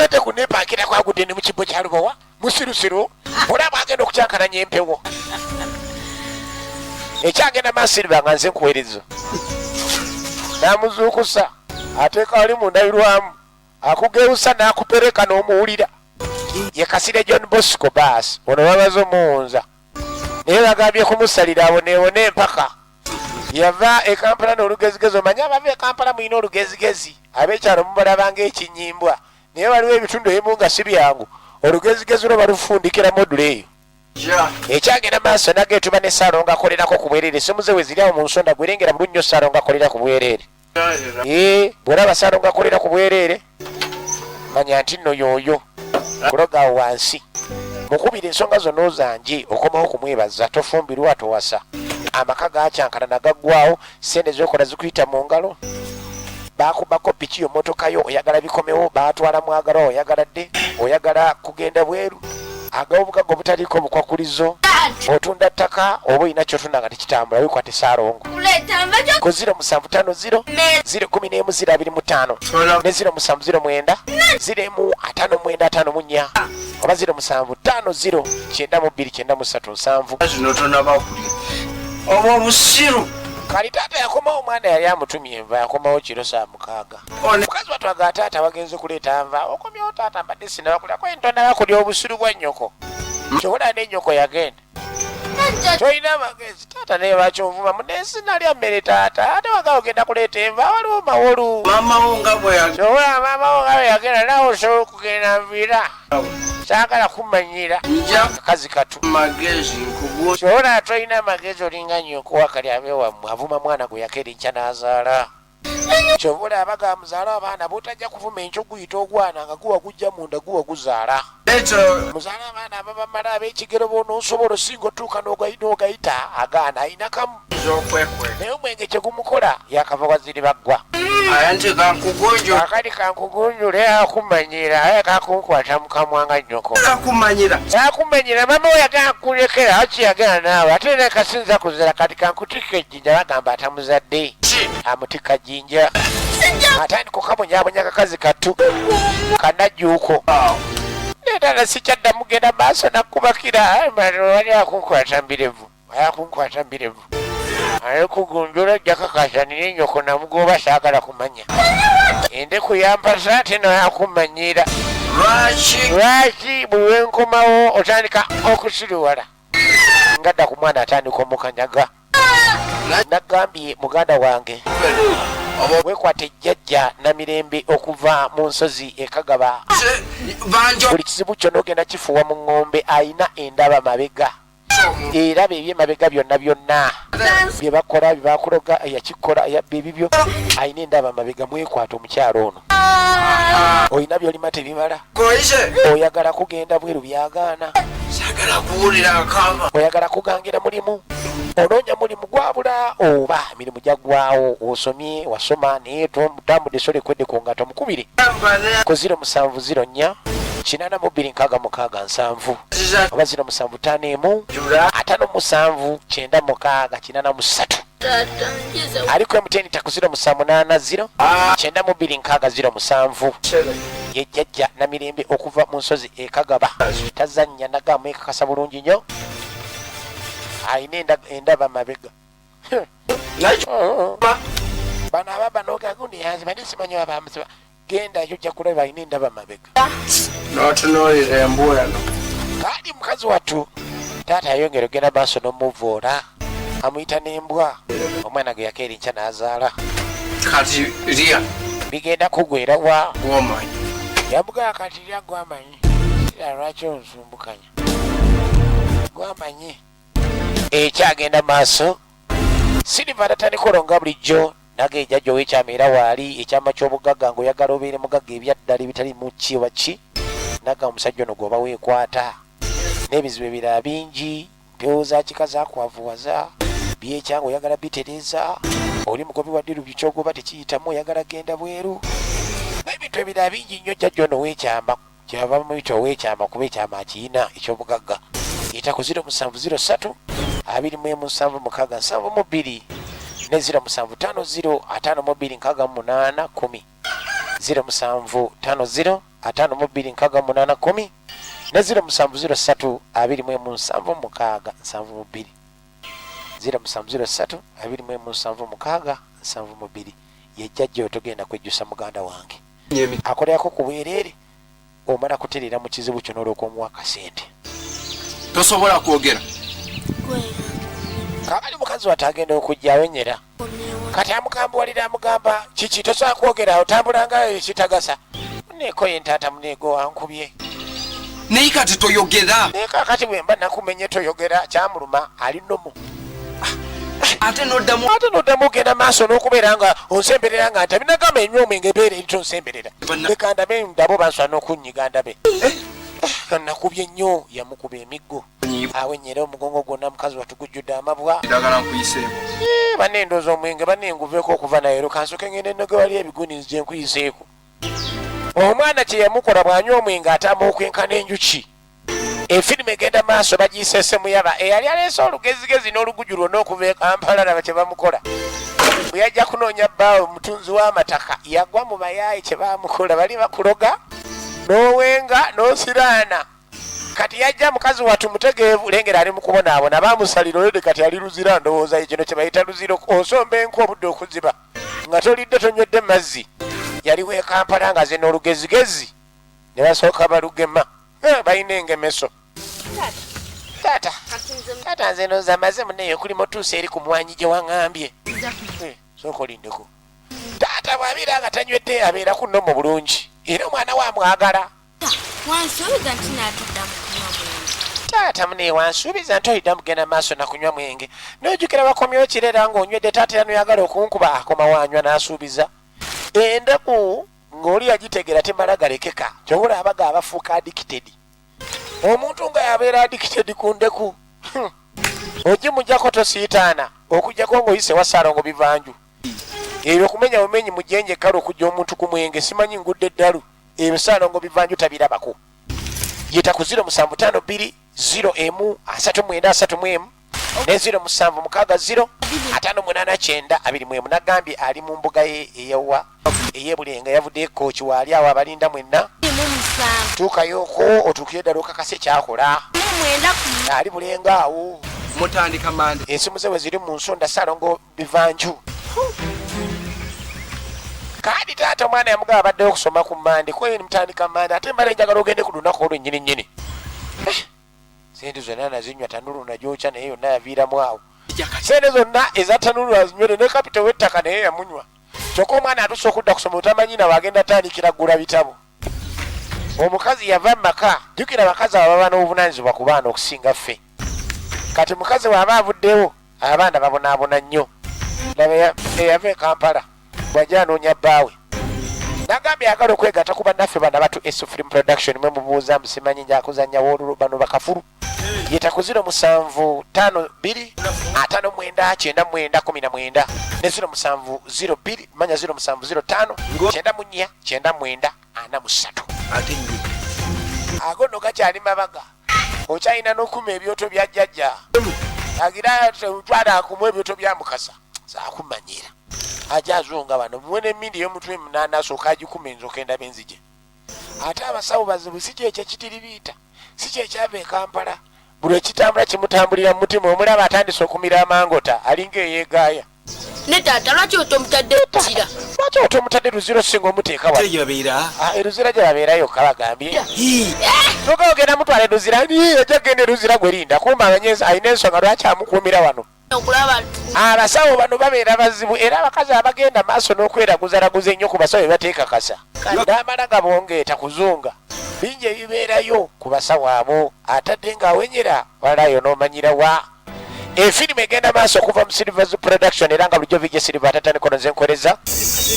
Ate kunepankira kwagudde ne mu kibbo kya Lubowa. Musirusiru. Olaba agenda okukyankalanya empewo. Ekyagenda maaso nga nze nkuweereza. N'amuzuukusa ateeka wali mu ndabirwamu. Akugewusa n'akupereka n'omuwulira. Ye Kasirye John Bosco baasi ono babaze omuwunza. Naye bagambye kumusalira awoneewone empaka. Yava e Kampala n'olugezigezi, omanyi abava e Kampala mulina olugezigezi, ab'ekyalo mubalaba ng'ekinyimbwa. Naye waliwo ebitundu ebimu nga si byangu, olugezigezi lwo balufundikira modula eyo. Ekyagenda maaso nage tuba ne Ssaalongo akolerako ku bwereere. Essimu ze we ziri awo mu nsonda, gwerengera bulungi nnyo Ssaalongo akolera ku bwereere. Bw'olaba Ssaalongo akolera ku bwereere, manya nti nno y'oyo. Kuloga awo wansi. Mukubira ensonga zonna ozanje, okomawo kumwebaza, tofumbirwa, towasa. Amaka gakyankana gaggwawo, ssente z'okola zikuyita mu ngalo. Baakubako piki yo, mmotoka yo, oyagala bikomewo, baatwala mwagalwa, oyagala dde, oyagala kugenda bweru. Ag'obugagga obutaliiko bukwakulizo, otunda ttaka oba olina ky'otunda nga tekitambula, weekwate Ssaalongo. Ku 0750 011 025 ne 0709 01 59 54 oba 0750 92 93 7.
Zino tonaba kulya. Obwo obusiru.
Kali taata yakomawo, omwana yali amutumye enva, yakomawo kiro saa 6. Mukazi watwaga taata wagenze kuleeta nva, okomyewo taata mbadde sinaba kulya, ntonaba kulya obusiru bwa nnyoko. Kyobola n'ennyoko yagenda. Tolina amagezi taata, naye lwaki onvuma munensi nalya mmere taata, ate waga ogenda kuleeta enva waliwo mawolu.
Maama wo nga bwe yagenda.
Kyobola maama wo nga bwe yagenda naawe osobola okugenda nviira. Saagala kumanyira. Kakazi katu.
Magezi nkugu.
Kyobola tolina amagezi olinga nnyoko wakali abeewammwe avuma mwana gwe yakeera enkya n'azaala. Kyobola abaga muzaala abaana bw'otajja kuvuma enkyo guyita ogwana nga guwa gujja munda guwa guzaala. Muzaala abaana ababamala ab'ekigero bw'onoosobola osinga otuuka n'ogayita agaana alina kamu. Naye omwenge kye gumukola yakava waziri baggwa. Akali kankugunjule akumanyira aye kakunkwata mu kamwa nga nnyoko. Akumanyira maama we yagala kulekera aki yagala naawe ate era kasinza kuzira kati kankutikka ejjinja bagamba atamuzadde. Amutikka jjinja. Atandika okabonyabonya kakazi kattu kanajjuuko. Nedala sikyaddamu genda maaso nakubakira wali akunkwata mbirevu. Akunkwata mbirevu. Alikugunjula ojja kakasa nina ennyoko namugoba saagala kumanya. Endeku yampasa ate naye akumanyira. Lwaki buli lwe nkomawo otandika okusiriwala? Ngadda ku mwana atandika omukanyaga. Nagambye muganda wange weekwate jjajja Namirembe okuva mu nsozi e Kagaba. Buli kizibu kyonna ogenda kifuuwa mu ŋŋombe alina endaba mabega. Era bye ebyemabega byonna byonna bye bakola bye bakuloga yakikola yabba ebibyo alina endaba mabega mwekwata omukyalo ono. Olina by'olima tebimala. Oyagala kugenda bweru byagaana. Oyagala kugangira mulimu. Onoonya mulimu gwabula oba emirimu gyaggwawo osomye wasoma naye otambudde sole kwedde ku ngatto mukubire ku 0704 82 66 7 oba 0751 57 96 83. Aliko MTN ta ku 0780 92 60 07. Ye jjajja Namirembe okuva mu nsozi e Kagaba. Tazannya nagamba ekakasa bulungi nnyo. Alina endaba mabega. Bano ababa n'ogagundi yanze bani simanyi abamusiba. Genda ojja kulaba alina endaba mabega.
N'otunuulira embwa eno.
Kaali mukazi wattu taata yayongera ogenda maaso n'omuvoola amuyita n'embwa omwana gwe yakeera enkya n'azaala.
Kati lya.
Bigenda kugwera wa?
Gw'omanyi.
Yamugamba kati lya gw'amanyi. Kira lwaki onsumbukanya gwamanyi ekyagenda maaso. Siliva tatandika olwo nga bulijjo naga ejjajja ow'ekyama era waali ekyama ky'obugagga ng'oyagala obeere mugagga ebyaddala ebitali mu ki oba ki. Naga omusajja ono gwoba weekwata n'ebizibu ebirala bingi, mpewo za kika zakwavuwaza byekyanga oyagala bitereeza, oli mugobi wa ddiru, kyogoba tekiyitamu, oyagala genda bweru n'ebintu ebirala bingi nnyo. Jjajja ono ow'ekyama kyava muyita ow'ekyama kuba ekyama akiyina eky'obugagga. Yita ku 0703 21 76 72 ne 0750 52 68 10, 0750 52 68 10 ne 0703 21 76 72, 0703 21 76 72. Yejjajja otogenda kwejjusa muganda wange, akolerako ku bwereere, omala kutereera mu kizibu kyo n'olwoka omuwa akasente.
Tosobola kwogera.
Kakali mukazi wate agenda okujja awenyera, kati amugambuwalira, amugamba kiki, tosobola kwogera, otambula nga ekitagasa. Muneekoye ntaata, muneego wankubye.
Naye kati toyogera.
Naye kakati bwe mba nakumenye toyogera, kyamuluma, ali nomu.
Ate noddamu.
Ate noddamu ogenda maaso n'okubeera nga onsemberera nga ntabi. Nagamba enywa omwenge ebeera eri, tonsemberera. Leka ndabe, ndabo banswa n'okunyiga ndabe. Nakubye nnyo, yamukuba emiggo, awenyera omugongo gwonna, mukazi watugujjudde amabwa.
Ddagala nkuyiseeko.
Banne ndooza omwenge, banne nguveeko okuva naye ero kansoke ngende noge wali ebiguni nzije nkuyiseeko. Omwana kye yamukola, bw'anywa omwenge atamba okwenkana enjuki. Efirimu egenda maaso, bagiyise Semuyaba, eyali aleese olugezigezi n'oluguju lwonna okuva e Kampala. Laba kye bamukola bwe yajja kunoonya bbaawe omutunzi w'amataka, yagwa mu bayaayi. Kye bamukola, bali bakuloga n'owenga n'osiraana. Kati yajja mukazi wattu mutegeevu, lengera ali mu kubonaabona, bamusalira olwedde, kati ali Luzira. Ndowooza kino kye bayita luziro, osomba enku obudde okuziba nga tolidde tonywedde mazzi. Yali w'e Kampala nga ze n'olugezigezi ne basooka balugema. Balina engemeso. Taata, taata, nze ndowooza amaze muneeyo okulima otuusa eri ku mwanyi gye waŋŋambye. Sooka olindeko. Taata bw'abeera nga tanywedde abeera ku nnomo bulungi, era omwana we amwagala.
Wansuubiza nti naatudda mu kunywa mwenge.
Taata mune, wansuubiza nti olidda mugenda maaso nakunywa mwenge. Nojjukira wakomyewo kiro era ng'onywedde taata, era noyagala okunkuba. Akoma wanywa n'asuubiza endeku ng'oli yagitegera temala galekeka. Kyobula abaga abafuuka addicted, omuntu nga yabeera addicted ku ndeku, ogimujjako tosiitaana okujjako ng'oyise wasaalongo bivanju ebyo kumenya bumenyi mujenje kale okujja omuntu ku mwenge simanyi ngudde eddalu ebyo saalongo bivanju tabirabako. Yita ku 0752 01 39 31 ne 0760 58 9 21. Nagambye ali mu mbuga ye eyawa eyebulenga, yavudde ekooki waali awo abalinda mwenna.
Mu musanvu.
Tuukayoko otuukire ddala okakase kyakola.
Mu mwenda ku.
Ali Bulenga awo.
Mutandika mande.
Ensimu ze we ziri mu nsonda, saalongo bivanju. Kandi taata omwana yamugaba abaddeyo okusoma ku Mande, kuba mutandika Mande, ate mbala njagala ogende ku lunaku olwo nnyini nnyini. Sente zonna nazinywa, tanulu nagyokya naye yonna yaviiramu awo. Sente zonna eza tanulu azinywere, ne kapito w'ettaka naye yamunywa. Kyokka omwana atuuse okudda kusoma, otamanyi nawe agenda tandikira ggula bitabo. Omukazi yava mu maka. Jjukira abakazi abo baba n'obuvunanyizibwa ku baana okusinga ffe. Kati mukazi bw'aba avuddewo abaana babonaabona nnyo. Laba eyava e Kampala bw'ajja anoonya bbaawe, nagambye ayagala okwegatta ku bannaffe bano abatu S Film Production. Mwe mubuuza musimanyi njakuzanya woolulo bano bakafulu. Yita ku 0752 59 99 19 ne 0702 manya 0705 94 99 43.
Ate nnyo.
Ago nno gakyali mabaga, okyalina n'okuma ebyoto bya jjajja agira twala akumu ebyoto bya Mukasa saakumanyira aja azunga bano muwe n'emmindi ey'omutwe 8 asooka agikuma enzoka endaba enzije. Ate abasawo bazibu, si kyekyo ekitiribiita, si kyekyava e Kampala. Buli ekitambula kimutambulira mu mutima. Omulaba atandise okumira amangota, alinga eyeegaaya.
Ne taata, lwaki otomutadde Luzira?
Lwaki otomutadde Luzira osinga omuteeka wano?
Gye babeera.
Ah, e Luzira gye babeera yokka bagambye tuga ogenda mutwala e Luzira. Ni ajja kugenda e Luzira. Gwe linda kumba amanye alina ensonga lwaki amukuumira wano.
Okulaba
Abasawo bano babeera bazibu, era abakazi abagenda maaso n'okweraguzalaguza ennyo ku basawo bebateekakasa n'amala gabongeeta kuzunga bingi ebibeerayo ku basawo abo, atadde ng'awenyera walayo n'omanyira wa. Efirimu egenda maaso okuva mu Silvers Production, era nga bulijjo VJ Silver atatandika nze nkoleza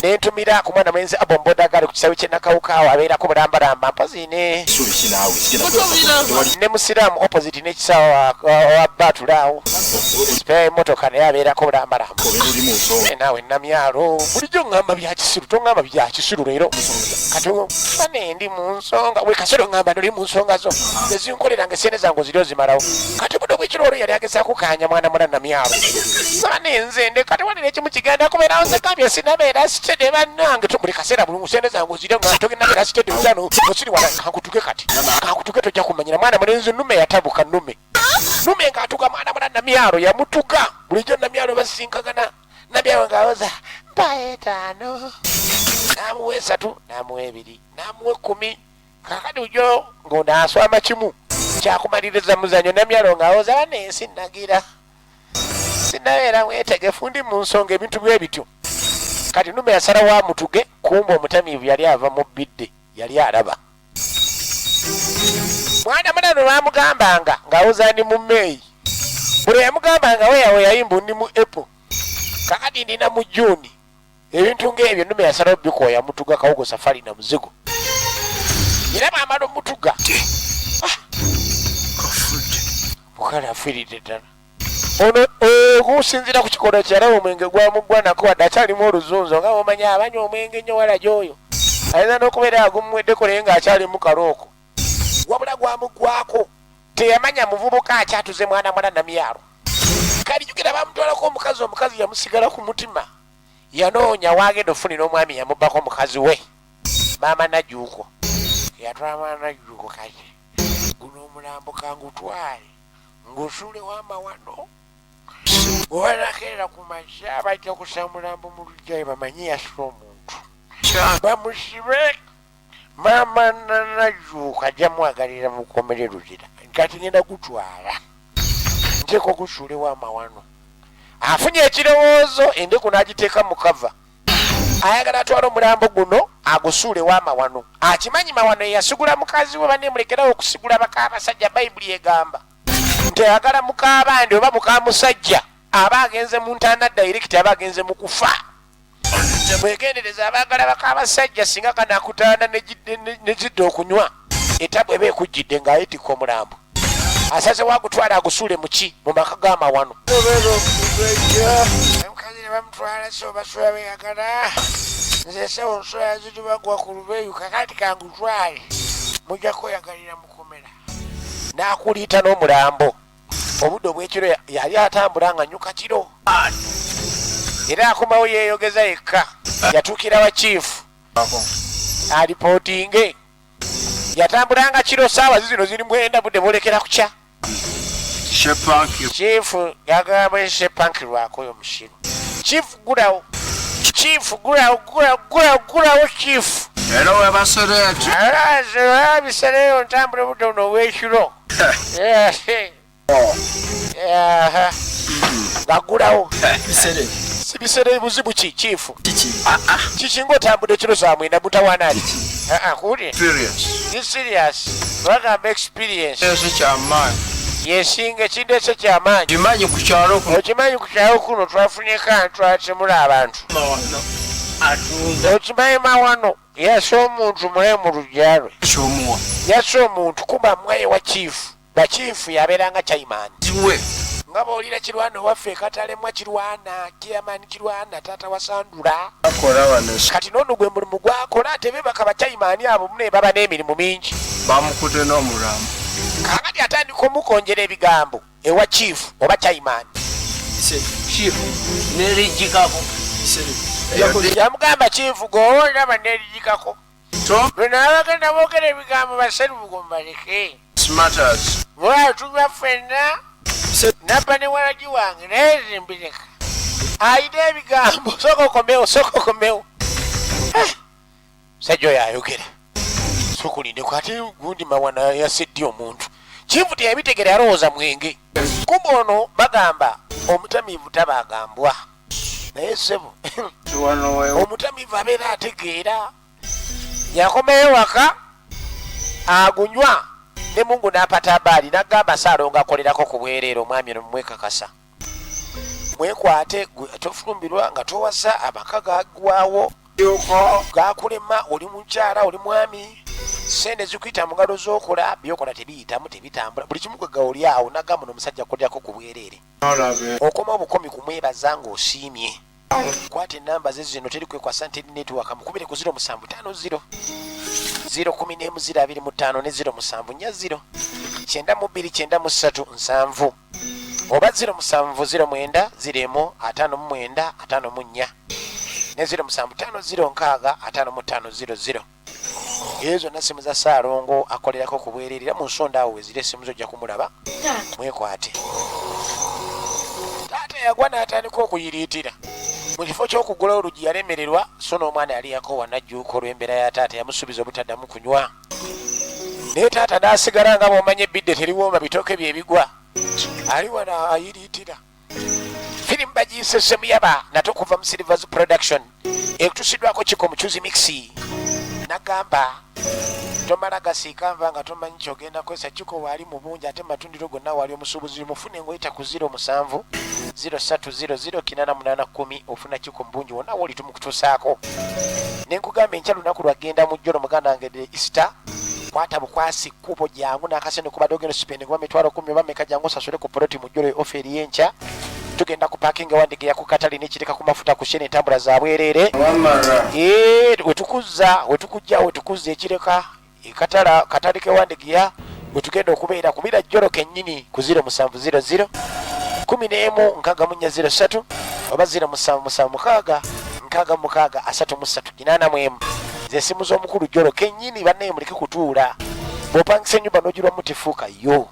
nentumira ku mwana mwenzi Abombodagali ku kisawe ky'enakawukaawo, abeerako bulambalamba mpozi ne ne musiraamu opposite n'ekisawo wa batulaawo spare emotoka, naye abeerako bulambalamba. Naawe Namyalo, bulijjo ŋŋamba bya kisiru, toŋŋamba bya kisiru leero. Kati bane ndi mu nsonga we kasero, ŋŋamba noli mu nsonga zo ezinkoleranga esente zange oziri ozimalawo. Kati budde bwekiro olwo yali agezaako kanya mwana mula Namyalo, bane nze nde kati wanira ekimu kigenda kubeerawo. Nze gambye sinabeera steady bannange, buli kaseera buli sente zange oziri nga togenda beera steady. Butano osiri wala, kankutuke kati, kankutuke, tojja kumanyira. Mwana mulenzi nnume yatabuka, nnume nnume ng'atuga mwana mula Namyalo, yamutuga. Bulijjo Namyalo basinkagana, Namyalo ng'awoza mpa 5, n'amuwa 3, n'amuwa 2, n'amuwa 10. Kakati ujo ng'ono aswama kimu kyakumaliriza muzanyo. Namyalo ng'awoza bane ensi nagira sinabeera mwetegefu, ndi mu nsonga, ebintu bwe bityo. Kati nume yasalawo amutuge, kumba omutamiivu yali ava mu bbidde, yali alaba mwana munano. Bamugambanga ng'awoza ndi mu May, buli yamugambanga weyawe yayimbu ndi mu April, kakati ndina mu June, ebintu ng'ebyo. Nume yasalawo bikooya, mutuga kawugo safari na muzigo, era bwamala omutuga mukale afiiridde ddala. Ono okusinziira ku kikolwa kyalaba omwenge gwamuggwa nako, wadde akyalimu oluzunzo nga bwomanyi abanywa omwenge nnyo, wala gy'oyo ayinza n'okubeera agumuweddeko naye ng'akyalimu kalooko, wabula gwamuggwako teyamanya muvubuka akyatuze mwana mwana Namyalo. Kali jjukira bamutwalako omukazi, omukazi yamusigala ku mutima, yanoonya wagenda okufunira omwami yamubbako mukazi we maama Najjuuko, yatwala mwana Najjuuko. Kati guno omulambo kangutwale ngusuulewo amawano, bwebanakeera ku makya bajja kusa mulambo mu luggya, bamanye yasula omuntu, bamusibe. Maama Najjuuko ajja mwagalira mukomere luzira. Kati ngenda gutwala nteeka ogusuulewo amawano. Afunye ekirowoozo, endeku n'agiteeka mu kava, ayagala atwala omulambo guno agusuulewo amawano. Akimanyi mawano eyasigula mukazi we. Banemulekerawo okusigula baka abasajja. Bayibuli egamba nti ayagala mukabandi oba mukamusajja aba agenze mu ntaana direct, aba agenze mu kufa. Mwegendereza abaagala baka abasajja, singa kanakutaana nezidda okunywa etabu eba ekujjidde ng'ayetikka omulambo. Asazewo agutwala agusuule muki mu maka g'amawano. Omukazi ne bamutwala, so basula beyagala. Nze sewo nsula zitubagwa ku lubeeyu, kakati kangutwale mujja kweyagalira mukomera. N'akuliita n'omulambo obudde obw'ekiro, yali atambula nga nyuka kiro, era akomawo yeeyogeza yekka. Yatuukira wa chief alipootinge, yatambulanga kiro, saawa zizino ziri 9, budde bwolekera kukya. Chief yagamba shepankirwako oyo musiru. Chief gulawo, chief gulawo, gulawo, gulawo, gulawo chief.
Era webasereeti.
Bisereyo ntambula obudde buno obwekiro ngagulawo sibisere. Buzibu ki chief? Kiki ngaotambudde kiro saa 9 mutawaana ki? Kuli ni serious, bagamba experience.
Kyamaanyi.
Yesinga ekintu ekyo kyamaanyi.
Kimanyi ku kyalo kuno.
Okimanyi ku kyalo kuno twafunyeko twatemula abantu. Okimanyi mawano yasa omuntu mule mu luggya lwe.
Kyomuwa.
Yasa omuntu kuba mwaye wa chief, bachief yabeeranga chairman.
Ziwe.
Nga bw'olira Kirwana owaffe katalemwa, Kirwana chairman, Kirwana taata wa Sandula.
Akola wano.
Kati noono gwe mulimu gwakola, tebebaka bachairman abo mune baba n'emirimu mingi.
Bamukute n'omulambo.
Kakati atandika omukonjera ebigambo ewa chief oba chairman.
Chief nerijjikako.
Yamugamba chief gowolaba nerijjikako bino abagenda boogera ebigambo baserubugo mubaleke.
Smatters.
Bwatunywa ffenna nabba ne walagi wange, naye zimbireka ayina ebigambo. Sooka okomewo, sooka okomewo. Musajja oyo ayogera, sooka olindeko. Ate gundi mawana yaseddi omuntu. Chifu teyabitegera, yalowooza mwenge. Kumbe ono bagamba omutamiivu tabaagambwa, naye ssebo omutamiivu abeera ategeera. Yakomeyo waka agunywa ne Mungu n'apata abaali n'agamba Saalongo akolerako ku bwereere. Omwami ono mumwekakasa, mwekwate gwe tofumbirwa nga towasa, amaka gagwawo gakulema. Oli mukyala, oli mwami, sente zikuyita mu ngalo z'okola, byokola tebiyitamu, tebitambula, buli kimu kwega oli awo. Nagamba n'omusajja akolerako ku bwereere, okoma obukomi kumwebaza ng'osiimye. Kwata enamba ze zino, teri kwekwasa nti eri network. Mukubire ku 0750 011 025 ne 0740 92 93 70 oba 0709 01 59 54 ne 0750 6 55 00. Ezo zonna simu za Saalongo akolerako ku bwereere, era mu nsonda awo wezira esimu zo, ojja kumulaba. Mwekwate. Taata yagwa n'atandika okuyiriitira mu kifo ky'okugula oluggi, yalemererwa. So n'omwana yali yakoowa najjuuka olw'embeera ya taata. Yamusuubiza obutaddamu kunywa, naye taata n'asigala nga bw'omanya ebbidde teriwooma, bitooke bye bigwa. Ali wano ayiriitira. Firimu bagiyise Semuyaba nate okuva mu Silvers Production, ekutusiddwako Kiko Mucuzi Mixi. Nagamba tomala gasiika nva nga tomanyi kyogenda kwesa. Kiko waali mu bungi, ate matundiro gonna wali omusuubuzi mufune ngaoyita ku 07 03 00 88 10. Ofuna Kiko mu bungi wonna wooli, tumukutuusaako. Nenkugamba enkya lunaku lwagenda mu jjolo, muganda wange, de Easter. Kwata bukwasi kkubo, jangu n'akasente kubadde ogenda osipende kuba 100,000 oba meka, jangu osasule ku poloti mu jjolo. Ofa eri enkya, tugenda ku parking Wandegeya ku katale n'ekireka ku mafuta ku Shell, entambula za bwereere. Wetukuzza, wetukujja, wetukuzza ekireka ekatala katale ke Wandegeya wetugenda okubeera kubira jjolo kennyini ku 0700 11 64 03 oba 0776 66 33 81. Ze simu z'omukulu jjolo kennyini. Bannaye muleke kutuula. Bw'opangisa ennyumba n'ogirwamu tefuuka yo.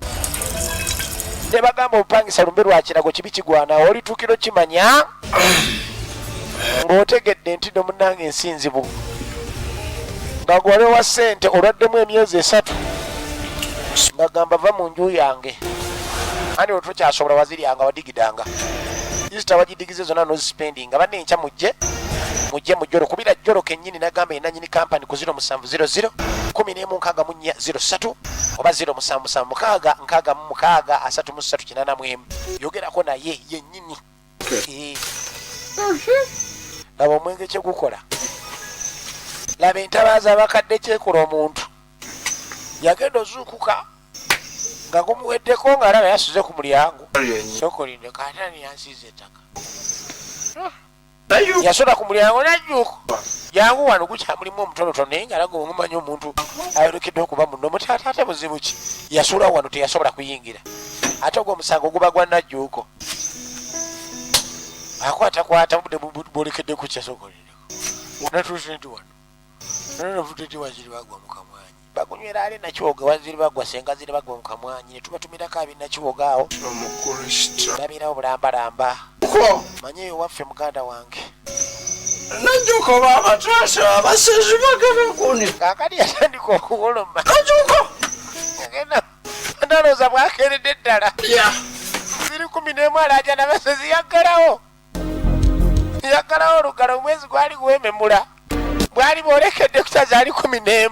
Ne bagamba obupangisa lumbe lwa kirago, kibi kigwana, olituukira okimanya ng'otegedde nti no munnange ensi nzibu, nga gwali owa ssente olwaddemu emyezi 3 ngagamba va mu nju yange, andi otokyasobola, waziryanga, wadigidanga Easter, wagidigize zonna nozisipendinga. Banne enkya mujje, mujje mujjolo kubira jjolo kennyini. Nagamba enanyini kampani ku 0700 11 64 03 oba 0776 66 33 81. Yogerako naye yennyini. Laba omwenge kyegukola, laba entabaaza abakadde kyekola. Omuntu yagenda ozuukuka nga gumuweddeko, ng'alaba yasuze ku mulyango. Sokolinde katani yansiiza ettaka, yasula ku mulyango najjuuko, jangu wano, gukyamulimu omutonotono, naye nga alaga omumanyi omuntu ayolekedde okuba muno mutaata. Ate buzibu ki? Yasula wano, teyasobola kuyingira, ate ogwo omusango guba gwa najjuuko. Akwatakwata budde bwolekedde kukya. Sokolindeko, natuuse nti wano navudde ti waziri bagwa mu kamwanyi, bagunywera ali Nakiwoga, waziri bagwa senga ziri bagwa mu kamwanyi, ne tubatumirako ab'Nakiwoga awo.
Omukrista.
Babeerawo bulambalamba. Manye eyo waffe, muganda wange.
Najjuko babataasa abasezi bagenda kuni.
Kaakati yatandika okuwoloma.
Najjuko.
Agenda ndalooza bwakeredde ddala. Ziri 11, alaja nabasezi, yaggalawo, yaggalawo olugalo. Omwezi gwali gwememula, bwali bwolekedde kusa, zaali 11,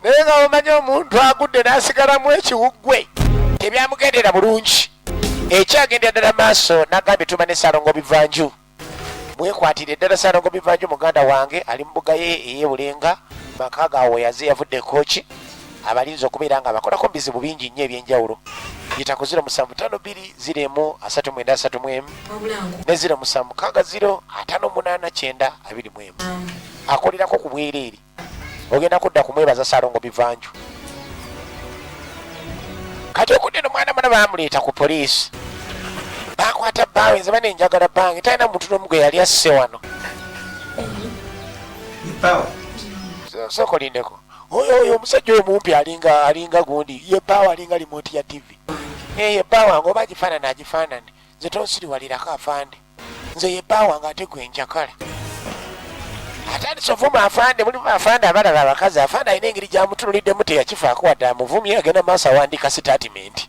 naye nga omanyi omuntu agudde n'asigalamu ekiwuggwe, tebyamugendera bulungi. Ekyagendera ddala maaso, nagambye tuma ne Salongo Bivanju. Mwekwatire ddala Salongo Bivanju, muganda wange, ali mu mbuga ye ey'ebulenga, maka gaawe yaze yavudde Kooki, abalinzi okubeera nga bakolako mu bizibu bingi nnyo ebyenjawulo. Yita ku 0752 01 39 31 ne 0760 58 90 21. Akolerako ku bwereere, ogenda kudda kumwebaza Salongo Bivanju. Kati okudde nomwana mwana bamuleeta ku poliisi, bakwata bbaawe. Nze bane njagala bange, talina muntu n'omu gwe yali asse wano. Sooka olindeko. Oyo omusajja oyo mumpi, alinga gundi, ye bbaawe, alinga remote ya TV. Ye bba wange, oba agifaanana agifaanane, nze tonsiriwalirako afande, nze ye bba wange ate gwe njakala. Atandise ovuma afande. Mulimu afande abalaba abakazi. Afande alina engeri gyamutunuliddemu, teyakifaako wadde amuvumye. Agenda maaso awandiika sitatimenti.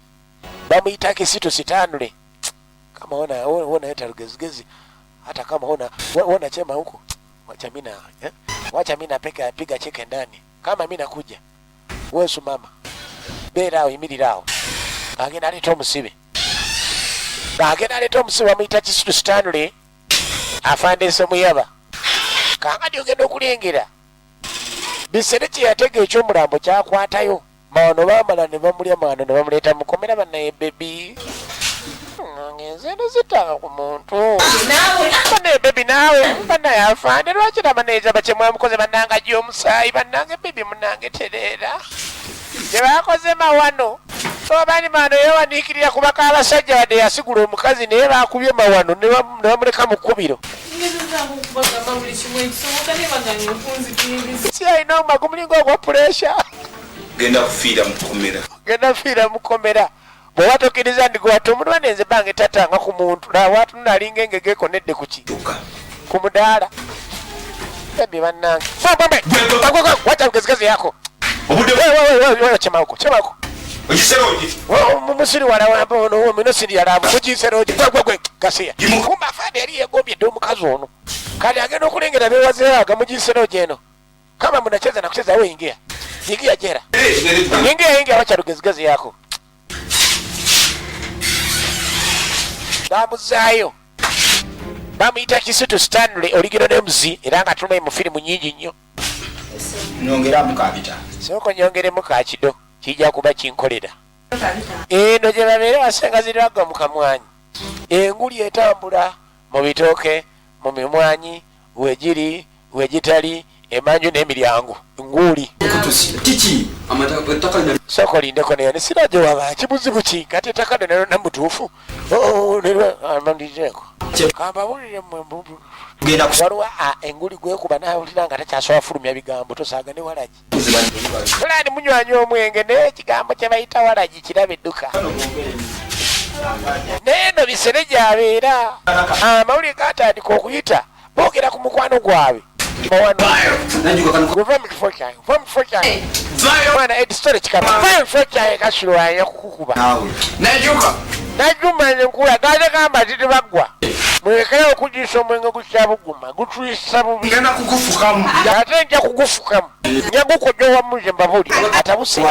Bamuyita Kisitu Sitanule. Kama ona ona lugezigezi, hata kama ona ona chema huko, wacha mimi na eh? Wacha mimi napeka piga cheke ndani kama mimi nakuja. Wewe sumama beera awo, yimirira awo. Agenda aleeta omusibe, agenda aleeta omusibe, bamuyita Kisitu Stanley. Afande Semuyaba kakati ogenda okulengera bisere kye yatega ekyomulambo kyakwatayo mawano. Bamala ne bamulya mawano ne bamuleeta mukomera. Bannaye baby, nze zitanga ku muntu. Bannaye baby, naawe bannaye afande, lwaki nabaneeza bakyemwamukoze? Bannange ajja omusaayi. Bannange baby, munange tereera. Gye bakoze mawano obani mawano yewaniikirira kubaka abasajja, wadde yasigula omukazi, naye bakubye mawano ne bamuleka mu kkubiro.
Ngezezaako okubagamba buli kimu ekisoboka naye baganye okunzikiriza.
Si alina omumagu mulinga ogwa pressure.
Genda kufiira mu kkomera.
Genda fiira mukomera bw'oba tokkiriza ndigwata omuntu. Banenze bange tatanga ku muntu nawatunula alinga engege ekonedde ku ki
Tuka.
Ku mudaala. Ebyo bannange, wacha lugezigezi yako.
Obudde.
Chemako, chemako.
Ogiserogi.
Musiri wala mino siri yala mugiserogi gwe gwe gasiya. Kumba afande yali yegombye dde omukazi ono. Kati agenda okulengera bewazeaga mugiserogi eno. Kama mnacheza na kucheza, wewe ingia, ingia jera, ingia, ingia, wacha lugezigezi yako. Bamuzaayo, bamuyita Kisitu Stanley, oligiro nemuzi, era nga tulumayi mu firimu nyingi nnyo.
Nyongeramu kabita.
Sooka nyongeremu kakido, kijja kuba kinkolera. Eno gye babeera basenga ziragga mu kamwanyi. Enguli etambula mu bitooke, mu mimwanyi, wegiri wegitali emanju n'emiryango nguuli.
Kiki ettaka lina?
Sooka olindeko nayo nesirajo waba kibuzibu ki kati ettaka lyo nalyo namutuufu ndizeeko kambabulire mmwe
Genda.
Waliwo enguli gwekuba nawulira nga takyasobola fulumya bigambo. Tosaaga ne walagi fulani munywanya omwenge, naye ekigambo kye bayita walagi kiraba edduka. Naye eno bisere gyabeera amawulire gatandika okuyita boogera ku mukwano gwabwe mawano.
Najuka kano.
Guva mu kifo kyange, va mu kifo kyange mwana edisitore kikaba, va mu kifo kyange kasulwanya kukukuba.
Naawe.
Najuka.
Najuma nenkula gaze gamba titebaggwa, mulekere okugiisa omwenge gukyabuguma gutwisa bubi.
Ngenda kugufukamu.
Ate nja kugufukamu, nja gukojowamu nze mbabuli atabuse.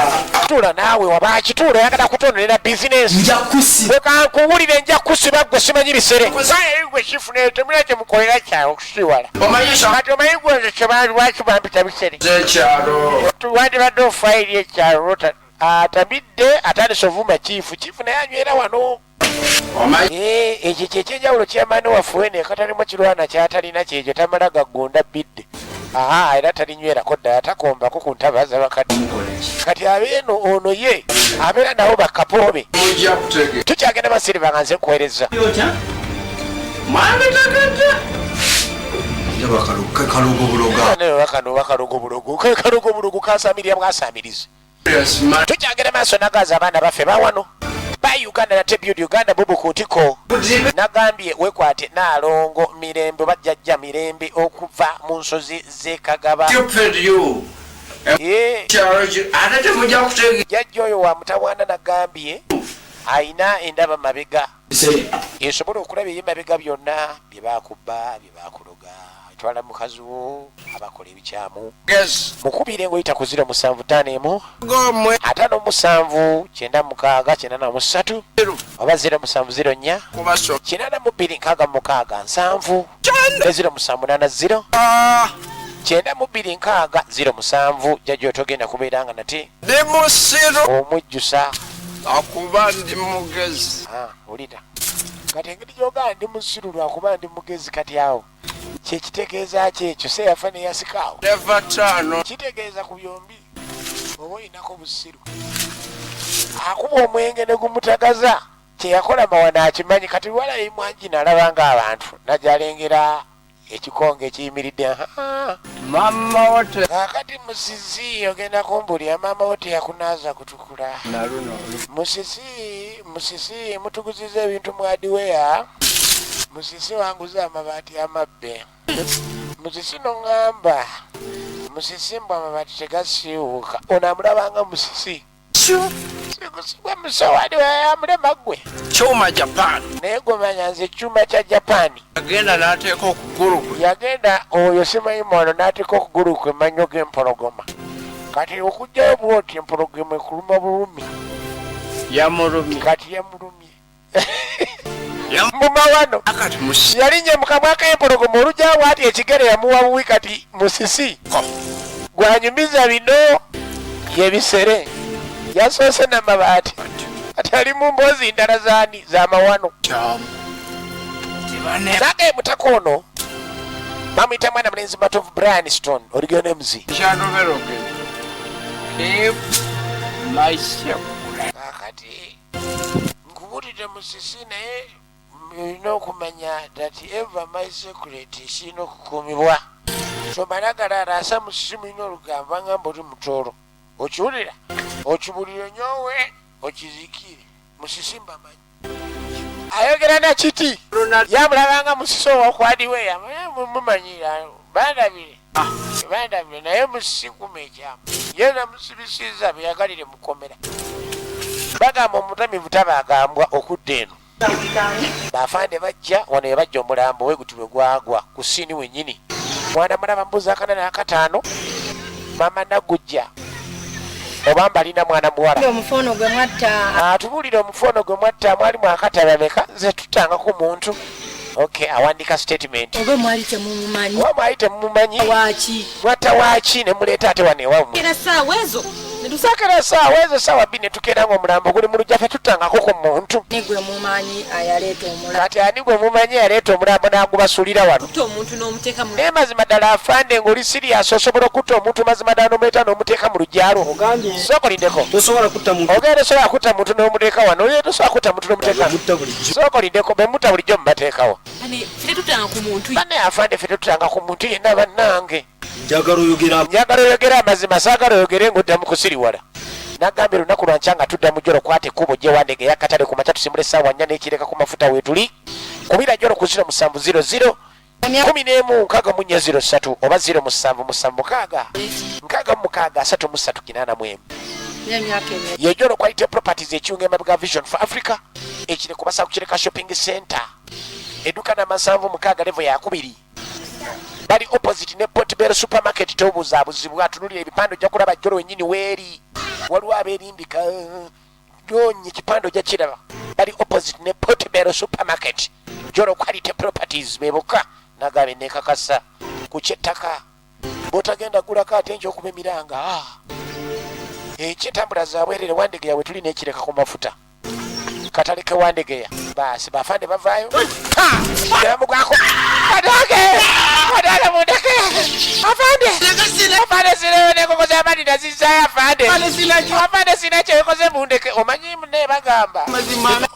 Tuula naawe wabaki, tuula, oyagala kutonolera bizinesi.
Nja kusiba.
Bwekankuwulire nja kusiba gwe simanyi bisere gwe kifuna temulina kyemukolera kyawe okusiwala.
Omanyisa.
Kati omanyi gwe nze kyebantu lwaki bampita bisere?
Ekyalo.
Wandibadde ofayiri ekyalo atamidde atandise ovuma kiifu kiifu naye anywera wano.
Omanyi.
Eh, ekyo kyekyenjawulo kyamaani waffe ne katalimu kirwana kyatalina kyekyo tamala gagunda bidde. Aha, era talinywerako ddala, takombako ku ntabaza bakadde. Kati abeeno ono ye abeera nabo bakapoobe.
Mujja kutegeera.
Tukyagenda basiriva nga nze nkuweereza.
Mwanditegedde.
Kalogo buloga.
Kano bakalogo bulogo, kalogo bulogo kasamirira bwasamirizi.
Yes, ma.
Tukyagenda maaso nagaza abaana baffe bawano ba Uganda nate build Uganda bubu ku ntiko. Nagambye wekwate Naalongo Mirembe, bajjajja Mirembe okuva mu nsozi z'Ekagaba.
Stupid you.
Eh,
Kyalo ate temujja kutegeera.
Jjajja oyo wa mutawaana nagambye ayina endaba mabega esobola okulaba ebyemabega byonna bye bakubba, bye bakuloga, etwala mukazi wo abakola ebikyamu.
Yes.
Mukubire ngaoyita ku 0751
Gomwe.
57 96 83 oba 0704
Kubaso.
82 66 70 ne 0780
Ah,
92 60 07. Jjajja otogenda kubeera nga nate
ndi musiru.
omujjusa.
Akuba ndi mugezi.
Ah, wulira kati engeri gyogaa ndi musiru lwakuba ndi mugezi. Kati awo kyekitegeeza ki ekyo seyafa neyasikaawo?
Neva ttaano.
Kitegeeza ku byombi oba olinako busiru. Akuba omwenge ne gumutagaza kyeyakola mawana akimanyi. Kati lwala imwangi nalaba nga abantu najalengera ekikonge ekiyimiridde. Aha.
Mama wote.
Kakati Musisi ogenda kumbulira maama wo teyakunaaza kutukula.
Naluno.
Musisi, Musisi mutuguziza ebintu mwadiweya. Musisi wanguza amabaati amabbe. Musisi noŋŋamba musisi mbw amabaati tegasiiwuuka. Ono amulabanga musisi. Sigwa musowani amulema ggwe.
Kyuma Japan.
Naye gwe manya nze kyuma kya Japan.
Yagenda n'ateeka okugulu kwe.
Yagenda oyo simanyi mwono n'ateeka okugulu kwe mannyo g'empologoma. Kati okugyayo bwoti empologoma ekuluma bulumi.
Yamulumye.
Kati yamulumye. Mumawano.
Kati musisi.
Yalinye mu kamwa k'empologoma olugyawo bwati ekigere yamuwa buwi kati musisi. Gwanyumiza bino yebisere. Yasoose n'amabaati. Kati ali mu mboozi ndala zaani z'amawano. Sanga emutaka ono bamuyita mwana mulenzi Matovu Brian Stone original names.
Keep my secret.
Kakati nkubulidde musisi naye olina okumanya that ever my secret kirina okukuumibwa. So malagala asa musisi mulina olugambo angamba oli mutoolo. Okiwulira? Okibulire nyowe okizikire. Musisi mbamanyi. Ayogera na kiti. Yamulabanga musisi owakwadiwe mumanyira bandabire. Bandabire naye musisi kuma ekyama. Ye namusibisiza byeyagalire mukomera. Bagamba omutamivu tabaagambwa okudda eno. Bafande bajja wano yabajja omulambo we guti bwe gwagwa ku siini wennyini. Mwana mulaba mbuzi akana n'akataano maama Nagujja oba mbalina mwana muwala.
Omufono gwe mwatta.
Atubuulire omufono gwe mwatta mwali mwakata bameka nze tutangako muntu. Okay, awandika statement.
Oba mwali temumumanyi.
Oba mwali temumumanyi.
Waaki.
Mwatta waaki ne muleeta ate wano ewammwe.
Kera ssaawa ezo.
Sakera ssaawa ezo ssaawa bbiri ne tukeera ng'omulambo guli mu luggya ffe tutangako ku muntu.
Ani gwe mumanyi ayaleeta omulambo?
Kati ani gwe mumanyi ayaleeta omulambo n'agubasulira wano?
Kutta omuntu n'omuteeka mu.
Naye mazima ddala afande ng'oli siriyaasi osobola okutta omuntu mazima ddala n'omuleeta n'omuteeka mu luggya lwo. Sooka olindeko.
Tosobola kutta muntu.
Ogenda tosobola kutta muntu n'omuteeka wano. Oyo tosobola kutta muntu n'omuteeka.
Mutta bulijjo.
Sooka olindeko be mutta bulijjo mubateekawo.
Bane ffe tutanga ku muntu.
Bane afande ffe tutanga ku muntu yenna bannange.
Njagala oyogera.
Njagala oyogere amazima saagala oyogere ng'odda mu kusiriwala. Nagambye lunaku lwa nkya nga tudda mu jjolo kwata ekkubo gye wandege ey'akatale ku makya tusimbule essaawa nnya n'ekireka ku mafuta weetuli. Kubira jjolo ku 0700 11 64 03 oba 0776 66 33 81. Ye jjolo Quality Properties ekiunga emabega Vision for Africa ekire kubasa ku Kireka Shopping Center. Edduka namba 76 level yakubiri. Bali opposite ne Port Bell supermarket tobuzaabuzibwa atunulira ebipande ojja kulaba jjolo wennyini weeri. Waliwo abeerimbika noonya ekipande ojja kiraba. Bali opposite ne Port Bell supermarket. Jjolo Quality Properties be bokka nagambye neekakasa ku ky'ettaka. Bw'otagenda gulako ate nja okuba emiranga. Eky'entambula zaabwerere Wandegeya we tuli n'ekireka ku mafuta. Katale ke Wandegeya. Baasi bafande bavaayo. Bamugwako. Kadange! Kadange mundeke! Afande! Afande sireyo n'enkoko z'amaanyi nazizaayo afande. Afande sina kyenkoze mundeke. Omanyi munne bagamba.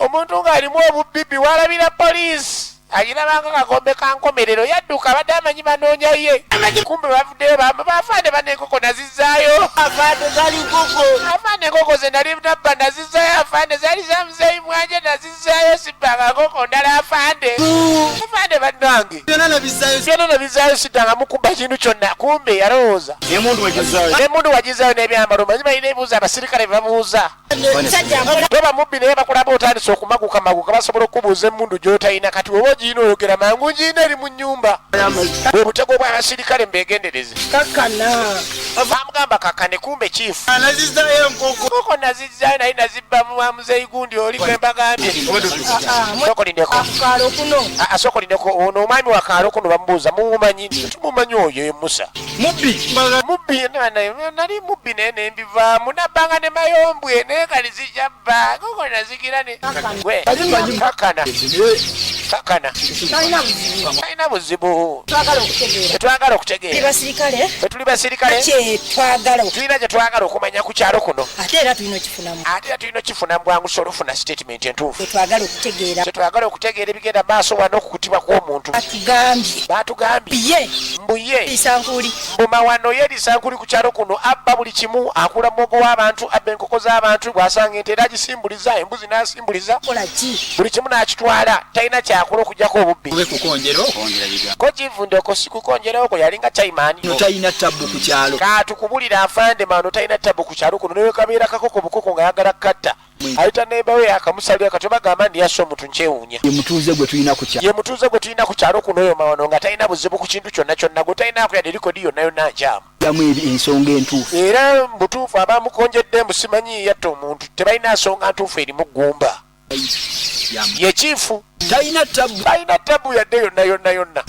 Omuntu ng'alimu obubbibi walabira poliisi. Agirabanga kakombe ka nkomerero yadduka abadde amanyi banoonya ye. Kumbe bavuddeyo bafande bano enkoko nazizaayo.
Afande zali nkoko.
Afande enkoko ze nali nabba nazizaayo afande zaali za muzeeyi mwanje nazizaayo sibbanga nkoko ndala afande. Afande bannange.
Byonna nabizaayo.
Byonna nabizaayo siddanga mukubba kintu kyonna kumbe yalowooza.
N'emmundu wagizaayo.
N'emmundu wagizaayo n'ebyambalo mazima alina ebibuuzo abasirikale bye babuuza. Toba mubbi naye bakulaba otandise okumaguka maguka basobola okukubuuza emmundu gy'otalina kati woba ogirina oyogera mangu ngirina eri mu nnyumba. Bwe butego bw'abasirikale mbeegendereze.
Kakkana.
Bamugamba kakkane kumbe chief.
Nazizaayo enkoko.
Enkoko nazizaayo naye nazibba mu wa muzeeyi gundi oli gwe mbagambye. Sooka olindeko.
Akaalo kuno.
Sooka olindeko ono omwami wa kaalo kuno bamubuuza mumumanyi tumumanyi oyo ye Musa.
Mubbi.
Mubbi nali mubbi naye ne mbivaamu nabbanga ne mayombwe naye kali zijja bba enkoko nazigira ne gwe kakkana. Kakkana.
Talina buzibu.
Talina buzibu.
Twagala okutegeera.
Tetwagala okutegeera.
Tuli basirikale.
Ffe tuli basirikale.
Kye twagala.
Tulina kye twagala okumanya ku kyalo kuno.
Ate era tulina okifunamu.
Ate era tulina okifuna mu bwangu sobola ofuna sitatimenti entuufu.
Kye twagala okutegeera.
Kye twagala okutegeera ebigenda maaso wano okukutibwa kw'omuntu.
Batugambye.
Batugambye.
Ye.
Mbu ye.
Lisankuli.
Mbu mawano ye lisankuli ku kyalo kuno abba buli kimu akula muwogo w'abantu abba enkoko z'abantu bw'asanga ente era agisimbuliza embuzi n'asimbuliza.
Kola ki?
Buli kimu n'akitwala talina kya. kyakola okujjako obubbi.
Kube kukonjera okongera bigambo.
Ko kivunde okwo si kukonjera okwo, yalinga chairman.
No talina tabbu ku kyalo.
Katukubulira afande mano talina tabbu ku kyalo kuno, newe kabeera kakoko bukoko nga yagala katta ayita nembawe akamusalira kati obagamba ndi yasse omuntu, nkyewuunya.
Ye mutuuze gwe tulina ku kyalo.
Ye mutuuze gwe tulina ku kyalo kuno oyo mawano nga talina buzibu ku kintu kyonna kyonna, gwe talinaako yadde likodi yonna yonna nkyamu.
Yamu ensonga entuufu.
Era mbutuufu abamukonjedde mbu simanyi yatta omuntu tebalina nsonga ntuufu erimu ggumba. Ye kiifu.
Talina tabbu.
Talina tabbu yadde yonna yonna yonna.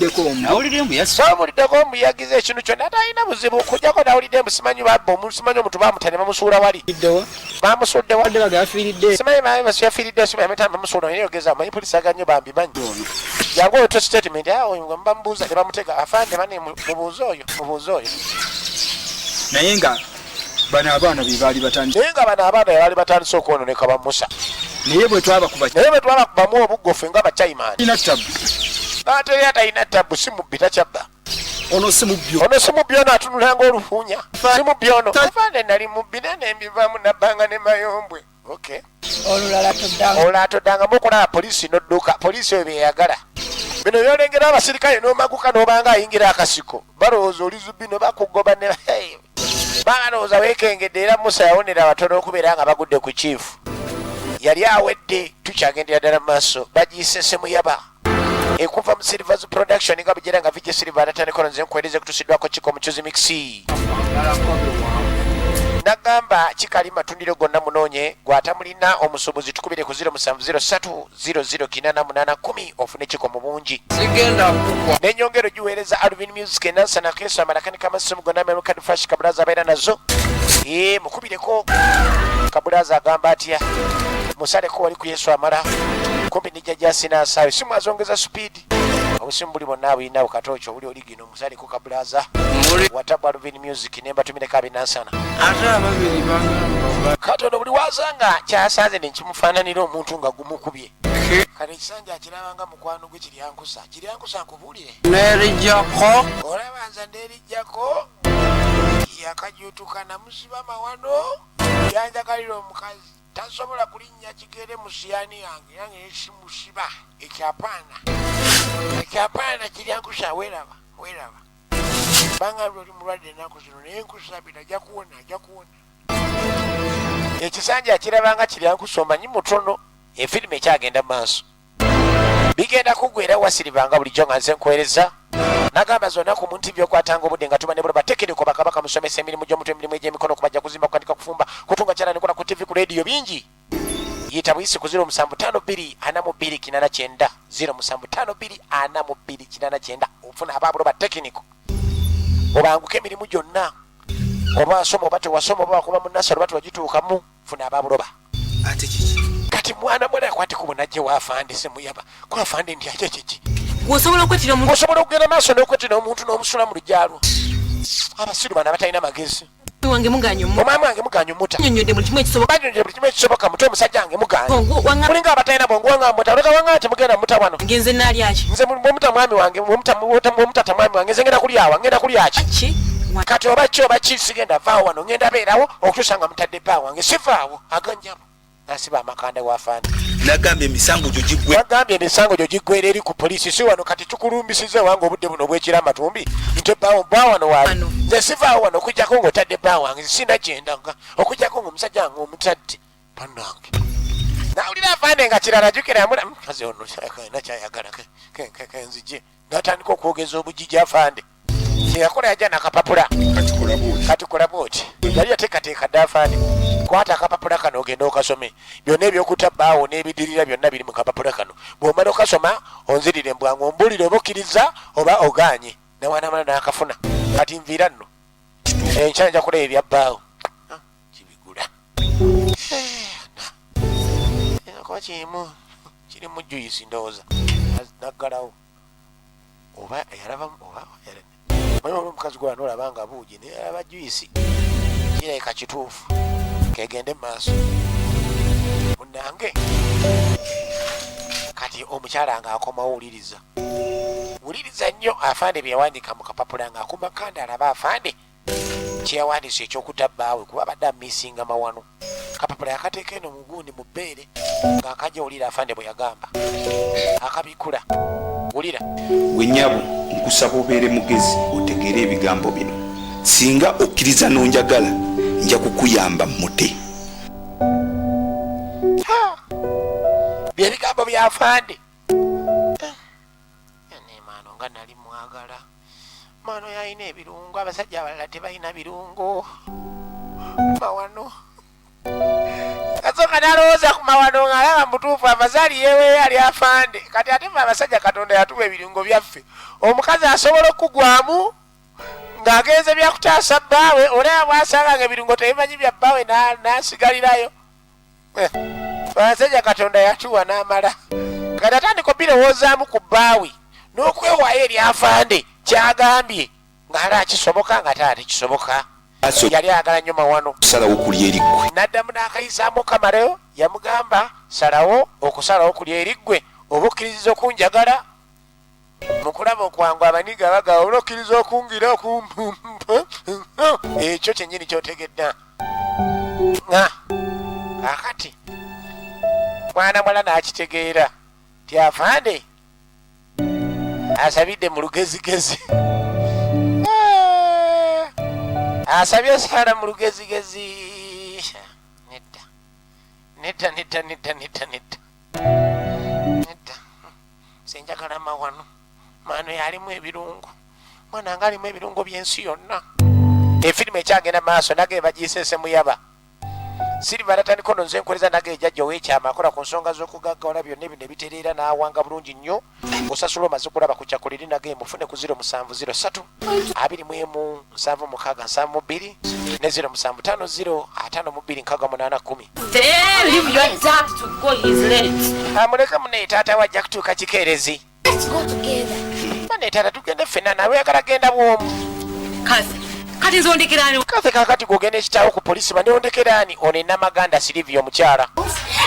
Bawuliddeko omuyagiza ekintu kyonna, talina buzibu kujjako nawulidde mbu simanyi babba omuntu, simanyi omuntu bamuta ne bamusuula wali. Bamusudde wa? Simanyi yafiiridde, simanyi bamuta bamusuula, naye yogeza amanyi poliisi agannyo bambi manyi. Jangu oyo statement awo nga bamubuuza ne bamutega afande bane mubuuze oyo, mubuuze oyo.
Naye nga bano abaana be baali batandise.
Naye nga bano abaana be baali batandise okwononeka ba Musa.
Naye bwe twabakuba.
Naye bwe twabakubamu obuggo ffe nga bachayimaani.
Talina tabbu.
Ate ye atalina tabbu si mubbi takyabba.
Ono si mubbi.
Ono si mubbi, ono atunula ng'olufuunya. Si mubbi ono. Afande nali mubbi naye ne mbivaamu nabbanga ne mayombwe. Okay.
Olulala toddanga.
Olulala toddangamu okulaba poliisi n'odduka. Poliisi oyo byeyagala. Bino by'olengera abasirikale n'omaguka n'obanga ayingira akasiko. Balowooza oli zubbi no bakugoba ne hey. Balowooza weekengedde era Musa yawonera abatono okubeera nga bagudde ku kiifu. Yali awedde, tukyagendera ddala mu maaso. Bagiyise Semuyaba. Ekuva mu Silvers Production nga bujera nga VJ Silver atatandika nze nkuweereze kutusiddwako Kiko Muchuzi Mix. Nagamba kikali matundiro gonna munoonye gwatamulina omusuubuzi tukubire ku 0703 00 88 10 ofune kiko mu bungi.
Sigenda kukwa.
N'enyongero giweereza Alvin Music enansana keso amalakanika amasimu gonna American Fresh Kabulaza abeera nazo. Mukubireko Kabulaza agamba atya? Musaleko wali ku Yesu amala kumpi ne jjajja Sinasaayo simu azongeza speed. Obusimu buli bonna abulina bukatooki obuli oli gino musaleko Kabulaza. Watabu Alvin Music ne mbatumireko ab'enansana.
Ate ababiri bagamba
Katono buli wasanga kyasanze ne kimufaananira omuntu nga gumukubye. Kano ekisanja akirabanga mukwano gwe Kiryankusa. Kiryankusa nkubuulire.
Nerijjako.
Olaba nza nerijjako yakajuutuka namusiba mawano yanjagalira omukazi. Tasobola kulinnya kigere mu siyani yange yange nesimusiba ekyapaana. Ekyapaana Kiryankusa weeraba, weeraba. Banga oli mulwadde ennaku zino naye nkusabira ajja kuwona, ajja kuwona. Ekisanja akirabanga Kiryankusa omanyi mutono. Efirimu ekyagenda mu maaso. Bigenda kuggwera wasiribanga bulijjo nga nze nkuweereza. Nagamba zonna ku muntu by'okwatanga obudde nga tuba ne buloba tekiniko bakabaka musomesa emirimu gy'omutwe, emirimu egy'emikono, kubajja kuzimba, kukanika, kufumba, kutunga kyalani, kola ku TV, ku radio bingi. Yita buyisi ku 0752 42 89, 0752 42 89 ofuna ababuloba tekiniko. Obanguke emirimu gyonna. Oba wasoma oba tewasoma, oba wakoma mu nasale oba tewagituukamu, funa ababuloba.
Ate kiki?
Kati mwana mwana akwate ku bunajje wa afande Semuyaba. Ku afande nti ate kiki?
Osobola okwettira omuntu.
Osobola okugenda maaso n'okwettira omuntu n'omusula mu luggya lwo. Abasiru bano abatalina magezi.
Wange muganye omu.
Omwami wange muganye omuta.
Nnyonnyodde buli kimu ekisoboka.
Bannyonnyodde buli kimu ekisoboka mute omusajja wange muganye.
Bongo wanga.
Mulinga abatalina bwongo wanga muta. Oleka wanga temugenda muta wano.
Ngenze naalya ki?
Nze bwe muta mwami wange, bwe mutata mwami wange, nze ngenda kulya awa, ngenda kulya ki?
Ki?
Kati oba ki oba ki sigenda vaawo wano, ngenda beerawo okutuusa nga mutadde bba wange. Sivaawo aganjabo. Nasiba amakanda w'afande.
Nagambye emisango gyo giggwe.
Nagambye emisango gyo giggwera eri ku poliisi si wano. Kati tukulumbisiza wange obudde buno obw'ekiro amatumbi nti bbaawo bba wano waali. Nze sivaawo wano okuggyako ng'otadde bba wange, sina kyendaga okuggyako ng'omusajja wange omutadde. Bannange. Nawulira afande nga kirala jjukira yamula mukazi ono nakyayagala kenzije. N'atandika okwogeza obugigi afande. Kye yakola yajja n'akapapula.
Kati kola bw'oti.
Kati kola bw'oti. Yali yateekateeka dda afande. Kwata akapapula kano ogende okasome. Byonna ebyokutta bbaawo n'ebidirira byonna biri mu kapapula kano. Bw'omala okasoma onzirire mbwangu ombuulire oba okkiriza oba ogaanye. Nawanamala n'akafuna. Kati nviira nno. Enkya nja kulaba ebya bbaawo. Kibigula. Kuba kirimu kirimu juyisi ndowooza. Naggalawo. Oba yalaba oba manyi olwo omukazi gwe nolaba nga buugi naye alaba juyisi kirabika kituufu kegende mu maaso munnange. Kati omukyala ng'akomawo wuliriza wuliriza nnyo afande bye yawandiika mu kapapula ng'akuma kanda alaba afande kye yawandiise ekyokutta bbaawe kuba abadde amisinga mawano. Kapapula yakateeka eno mugundi mu bbeere ng'akajja. Wulira afande bwe yagamba akabikula, wulira.
Gwe nnyabo, nkusaba obeere mugezi, otegeere ebigambo bino. Singa okkiriza n'onjagala, nja kukuyamba mute.
Byebigambo byafande. Maano nga nali mwagala, maano yalina ebirungo, abasajja abalala tebalina birungo. Mawano kasooka nalowooza ku mawano ng'alaba mutuufu, abazaali yeweeyo ali afande. Kati ate fe abasajja Katonda yatuwa ebirungo byaffe. Omukazi asobola okugwamu ng'agenze byakutaasa bbaawe, olaba bwasanga nga ebirungo tebimanyi bya bbaawe, n'asigalirayo. Abasajja Katonda yatuwa n'amala. Kati atandika obirowoozaamu ku bbaawe n'okwewaayo eri afande kyagambye, ng'ala kisoboka nga taata tekisoboka. Yali ayagala nnyo mawano.
Salawo kulya eriggwe.
N'addamu n'akayisaamu kamaleyo, yamugamba, salawo okusalawo kulya eriggwe oba okkiriza okunjagala. Mukulaba okwangu abaniga bagawa, oba okkiriza okungira ekyo kyennyini kyotegedda. Nga kakati mwana mwala n'akitegeera ti afande asabidde mu lugezigezi, asabye esaala mu lugezigezi. Nedda, nedda, nedda, nedda, nedda, nedda, nedda, senjagala mawano. Maano yalimu ebirungo, mwana nga alimu ebirungo by'ensi yonna. Efirimu ekyagenda maaso, nage bagiisese muyaba Siriva natandika ono nze nkoleza nage ejjajja ow'ekyama akola ku nsonga z'okugaggawala byonna ebino ebitereera n'awanga bulungi nnyo. Osasula omaze kulaba ku kyakuliri. Nage mufune ku 070 3 21 76 72 ne 0750 52 68 10.
Tell him your dad to go, he's late.
Amuleke munaye, taata we ajja kutuuka kikeerezi.
Let's go together.
Bane taata, tugende ffenna, nawe oyagala genda bwomu.
Kazi kati nze ondekerani?
Kafe kakati gwogenda ekitaawo ku polisi banewondekerani ono enamaganda Silivia omukyala.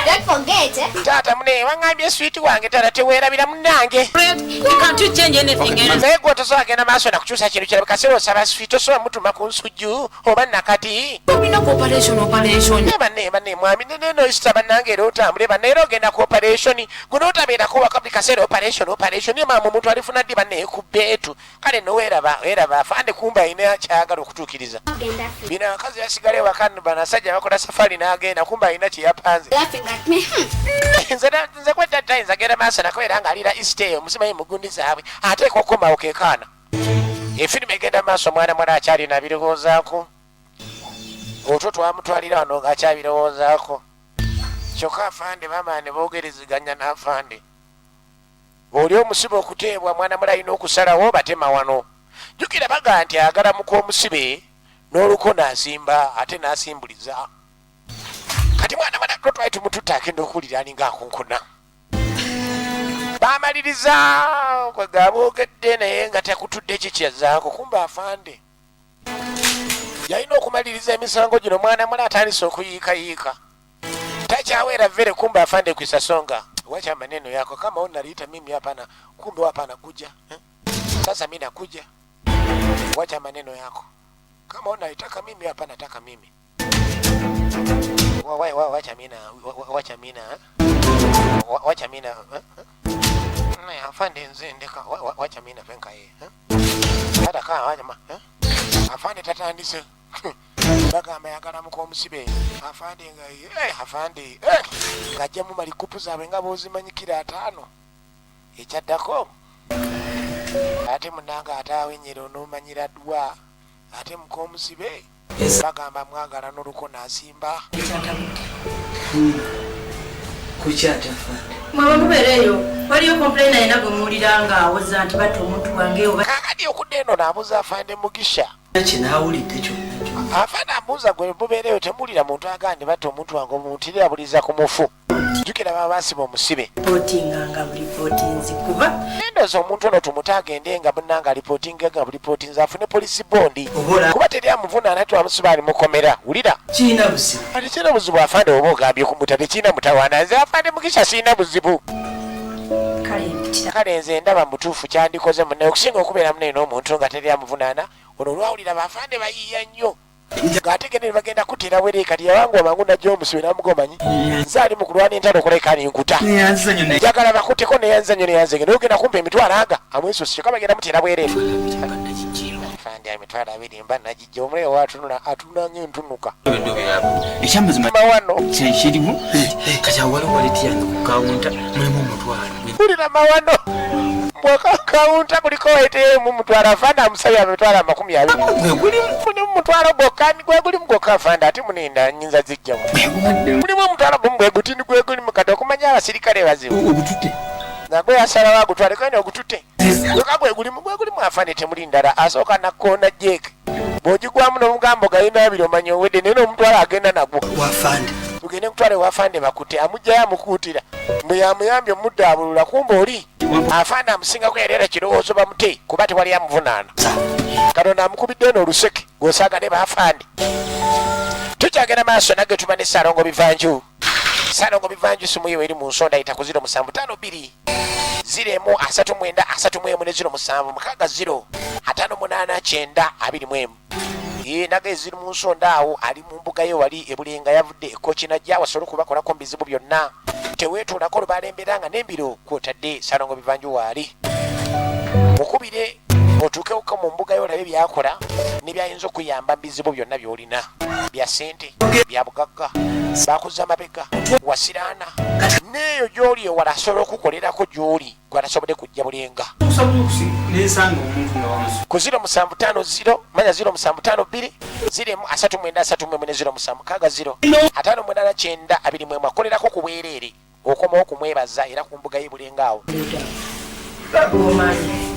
Don't forget, eh?
Taata mune waŋŋambye sweet wange, taata teweerabira munnange.
Can't you change anything else?
Naye gwe tosobola genda maaso nakukyusa kintu kirabika kaseera osaba sweet, tosobola mutuma ku nsujju oba nakati.
Olina ku operation, operation.
Ne banne banne mwami nenoyisita bannange, era otambule banne, era ogenda ku operation guno otabeerako waka buli kaseera operation, operation. Ye maama omuntu alifuna ddi banne ku bbeetu? Kale noweeraba weraba afande kumba alina kyayagala okutuukiriza.
Genda.
Bino abakazi basigala ewaka, banasajja bakola safari n'agenda, kumba alina kyeyapanze.
Laughing at me.
Nze kwedda nze agenda maaso nakubeera ng'alira isita eyo muzimayi mugundi zaabwe ateeka okukomawo kekaana. Efirimu egenda maaso, mwana mwana akyalina birowoozaako, otwo twamutwalira wano ng'akyabirowoozaako. Kyokka afande bamala ne boogerezeganya n'afande oli omusibe okuteebwa. Mwana mula alina okusalawo batema wano. Jjukira baga nti ayagala muka omusibe n'oluko n'asimba ate n'asimbuliza. Kati mwana mwana to twali tumututte, agenda okuwulira alinga akunkuna. Bamaliriza kwega boogedde naye nga takutudde kikyazaako. Kumba afande yalina okumaliriza emisango gino. Mwana mula atandise okuyiikayiika, takyaweera vere. Kumbe afande kwisasonga, wacha maneno yako, kama unaliita mimi hapana, kumbe hapana kuja, eh? Sasa mi nakuja, wacha maneno yako, kama unaitaka mimi hapa nataka mimi wa, wa, wa, wacha mina wacha mina, eh? Wacha mina, eh? Eh? Afande nze ndeka wacha mina penka ye, eh? Tata kaa wacha ma, eh? Afande tatandise bagamba yagala muka omusibe. Afande nga afande ng'ajjamu malikupu zaabwe nga bw'ozimanyikira 50 ekyaddako. Ate munanga ate awenyera onoomanyira ddwa ate muka omusibe bagamba mwagala n'oluko n'asimba.
Kukyatafande.
Mwaba mubeera eyo, waliyo complainer yena gwe muwulira nga awoza nti batta omuntu wange oba?
Kakati okudda eno naabuuza afande Mugisha.
Kinaawulidde kyonna kyonna.
Afande amubuuza, gwe mubeereyo temuwulira muntu agamba batta omuntu wange? Omuntu eri abuliza ku mufu. Jjukira baba basiba omusibe.
Ripootinga nga bulipootinzi kuba
Nendooza omuntu ono tumute agende nga munnanga alipootinga nga bulipootinzi afune police bond.
Obola.
Kuba teri amuvunaana, twamusiba ali mukomera, wulira.
Kirina buzibu.
Ati kirina buzibu afande, oba ogambye kumuta tekirina mutawaana. Nze afande Mugisha sirina buzibu.
Kale mpitira.
Kale nze ndaba mutuufu kyandikoze munnaye okusinga okubeera munaye n'omuntu nga teri amuvunaana. Ono olwawulira bafande bayiiya nnyo. Ng'ate genda ne bagenda kutera bwereere kati yawanguwa mangu najja omusibe n'amugomanyi nze ali mu kulwana entalo okulabika ninkuta njagala bakuteko neyanza nnyo neyanze naye ogenda kumpa emitwalo aga amwesusi kyokka bagenda mutera bwereere fandi 20,000 mba nagijja omulabe watunula atunula ng'entunuka
Ekyamazima
mawano
kyekiriwo kati awo waliwo waleti yange ku kawunta mulimu omutwalo.
Mpulira mawano mwaka kawunta kuliko ATM mutwalo afande amusabye 20,000
Gwe gulimu.
Mulimu mutwalo gwokka gwe gulimu gwokka afande ate muninda nyinza zijjamu mulimu omutwalo gumu bwe guti gwe gulimu kati okumanya abasirikale bazibu
Ogutute.
Nagwe yasalawo agutwale kandi ogutute kyokka gwe gulimu gwe gulimu afande temuli ndala asooka nakkoona jeeke bw'ogigwamu n'omugambo galina abiri omanya owedde naye n'omutwalo agenda nagwo.
Wafande.
Tugende kutwale wafande bakute amugjayo amukuutira mbu yamuyambye omuddaabulula kumba oli afande amusingako yali era kirowoozo bamute kuba tewali amuvunaana. Katonda amukubidde eno oluseke gw'osaaga ne baafande. Tukyagenda maaso nagge tuba ne Ssaalongo Bivanju. Ssaalongo Bivanju simu ye eri mu nsonda ayita ku 0752 0 1 39 31 ne 0760 58 90 21. Ye naga eziri mu nsonda awo ali mu mbuga ye wali ebulenga yavudde ekoki najja wasobola okubakolako mu bizibu byonna teweetuulako lwebalembera nga n'embiro kwotadde Ssaalongo Bivanju waali mukubire otuukewoko mu mbuga yo olabe byakola ne byayinza okuyamba mu bizibu byonna by'olina bya ssente bya bugagga bakuza mabega wasiraana n'eyo gy'oli ewala asobola okukolerako gy'oli gwatasobodde kujja bulenga.
Nensanga omuntu nga wamusu.
Ku 0750 manya 0752 0 39 31 ne 0760 58 90 21 akolerako ku bwereere okomawo kumwebaza era ku mbuga y'e Bulenga awo.
Omanyi.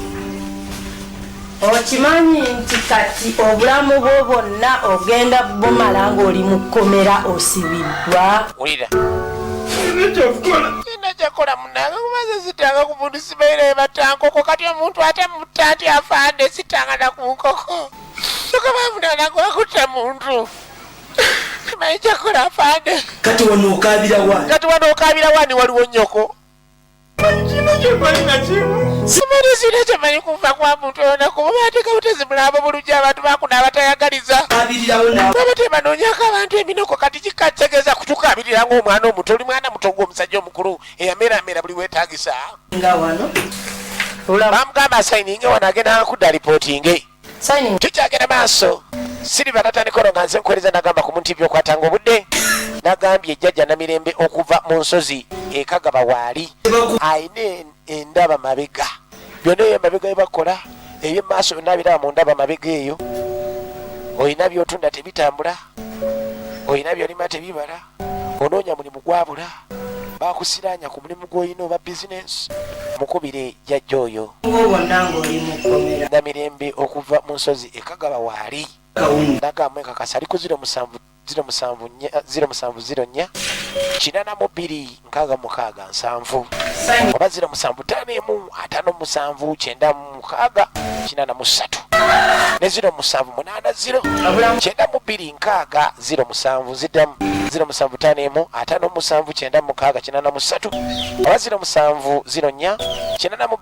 Okimanyi nti kati obulamu bwo bwonna ogenda bumala ng'oli mu kkomera osibiddwa?
Wulira. Sirina kyakukola munnange kuba nze sittanga ku muntu simanyi naye batta nkoko kati omuntu ate mutta atya afande sittanga na ku nkoko kyokka bavunaana gwa kutta muntu simanyi kyakukola afande.
Kati wano okaabira wani?
Kati wano okaabira wani waliwo nnyoko. Simanyi sirina kyemanyi kufa kwa muntu oyo nakuba bateeka butezi mulambo bulungi abantu bakuno abatayagaliza baba tebanoonyako abantu eminoko kati kikategeeza kutukaabirira ng'omwana omuto oli mwana muto ng'omusajja omukulu eyameramera buli weetagisa.
Nga wano
bamugamba asayininge wano agenda kudda alipootinge. Tukyagenda maaso Siriva natandika olwo nga nze nkuweereza nagamba ku muntu ebyokwatanga obudde nagambye jjajja Namirembe okuva mu nsozi e Kagaba waali alina endaba mabega byonna eyo emabega bye bakola eby'emaaso byonna abiraba mu ndaba mabega eyo olina by'otunda tebitambula olina by'olima tebibala onoonya mulimu gwabula bakusiraanya ku mulimu gw'olina oba bizinensi mukubire jjajja oyo Namirembe okuva mu nsozi e Kagaba waali nagamba mwekakasa ali ku 07 07 4 07 04 82 66 70 oba 07 51 57 96 83 ne 07 80 92 60 07 ziddamu 07 51 57 96 83 oba 07 04 82 66 70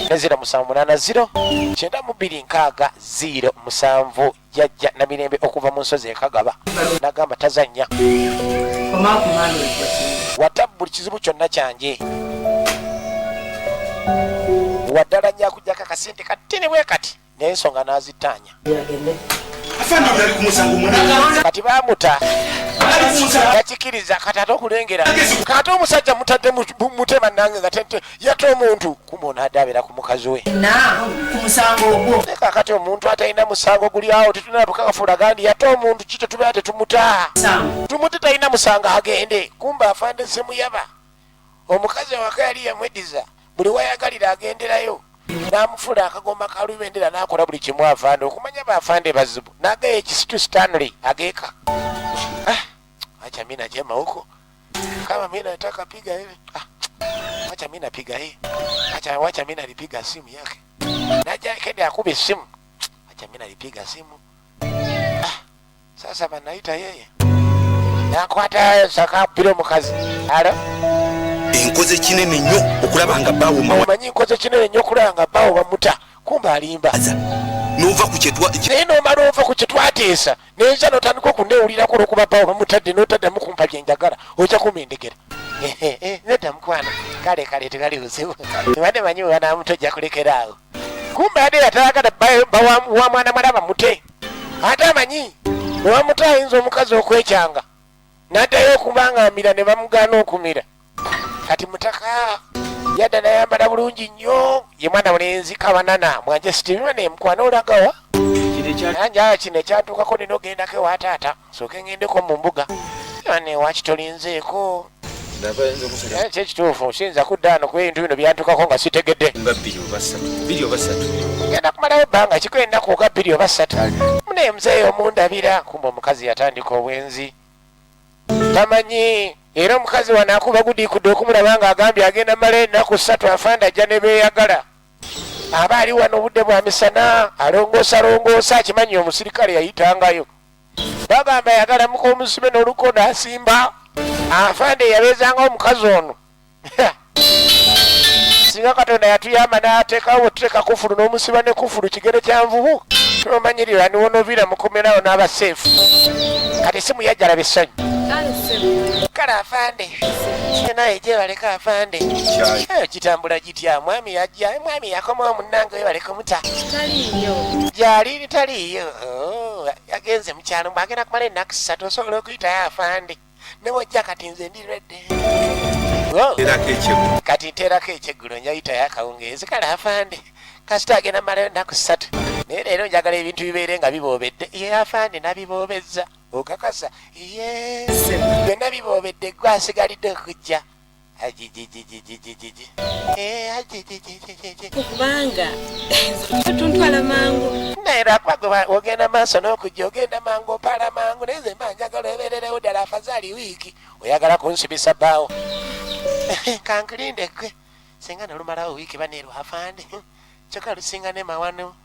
ne 07 80 92 60 07 jjajja Namirembe okuva mu nsozi e Kagaba nagamba tazannya wata buli kizibu kyonna kyanje waddala nnyo akujjako akasente katini bwe kati naye ensonga n'azittaanya kati bamuta yakikiriza kati ate okulengera kati omusajja mutadde mute bannange nga yata omuntu kumbe ono adde abeera ku mukazi we kakati omuntu atalina musango guli awo tetulina bukakafu laga ndi yata omuntu ki tetubeera tetumuta tumute talina musango agende kumbe afande semuyaba omukazi awaka yali yamweddiza buli wayagalira agenderayo n'amufuula akagoma ka lubendera n'akola buli kimu afande okumanya baafande bazibu n'agaya ekisitu Stanley ageeka ah, acha mimi najema huko kama mimi nataka piga hivi ah, wacha mimi napiga hii acha wacha mimi nalipiga simu yake naja kende akuba essimu acha mimi nalipiga simu ah, sasa banaita yeye nakwata sakapira omukazi alo
Enkoze kinene nnyo okulaba nga bbaawo mawa
omanyi nkoze kinene nnyo okulaba nga bbaawo bamuta kumbe alimba.
Nova ku kyetwa
Naye nomala ova ku kyetwateesa, nenza notandika okunewulirako olwokuba bawo bamutadde, notaddamu kumpa byenjagala, ojja kumendegera. Nedda mukwano, kale kale, tekali buzibu, ebadde manyi webanamuta ojja kulekera awo. Kumbe ade yatayagala wa mwana mwala bamute, ate amanyi bwebamuta ayinza omukazi okwekyanga naddayo okubanga amira ne bamugaana okumira. Kati mutaka yadda nayambala bulungi nnyo, ye mwana mulenzi kabanana mwanje sitimane mukwano olagawa anja kino ekyatuukako, nina ogendako ewa taata, sooke ngendeko mu mbuga ane wakitolinzeeko. Kyekituufu siyinza kudda ano kuba ebintu bino byantukako nga sitegedde.
Nga bbiri oba ssatu, bbiri oba ssatu.
Ngenda kumalayo ebbanga kiko ennaku oga 2 oba 3, munaye muzeeyi omundabira. Kumba omukazi yatandika obwenzi tamanyi, era omukazi wano akuba gudiikudde okumulaba nga agambye agenda mala ennaku 3, afande ajja ne beeyagala. Aba ali wano obudde bwa misana alongoosa longoosa, akimanyi omusirikale yayitangayo, bagamba yagala muka omusibe n'oluko n'asimba. Afande yabeezanga omukazi ono. Singa Katonda yatuyamba n'ateekawo tuteeka kufulu n'omusiba ne kufulu kigere kya nvubu, tomanyirira niwonoviira mukomerawo n'abaseefu. Kati simu yajjalaba essanyu. Kale afande naye gyebaleka afande kitambula gitya? Mwami yajja, mwami yakomawo, munnange webaleka omuta gyali taliiyo, yagenze mukyalo, mbwagenda kumala ennaku 3, osobola okuyitayo afande ne wojja. Kati nze ndi ready kati nteerako ekyeggulo, njayitayo akawungeezi. Kale afande, kasita agenda malayo ennaku 3, naye leero njagala ebintu bibeere nga biboobedde. Ye afande nabiboobezza, okakasa? Ye byonna biboobedde, gwe asigalidde okujja. Ajijijijijiji.
Kubanga tuntwala mangu.
Naye lwakuba gwe ogenda maaso n'okujja, ogenda mangu, opaala mangu, naye nze mba njagala obeererewo ddala afazaali wiiki. Oyagala kunsibisa bbaawo, kankulinde gwe singa nolumalawo wiiki baneerwa afande. Kyokka lusinga ne mawano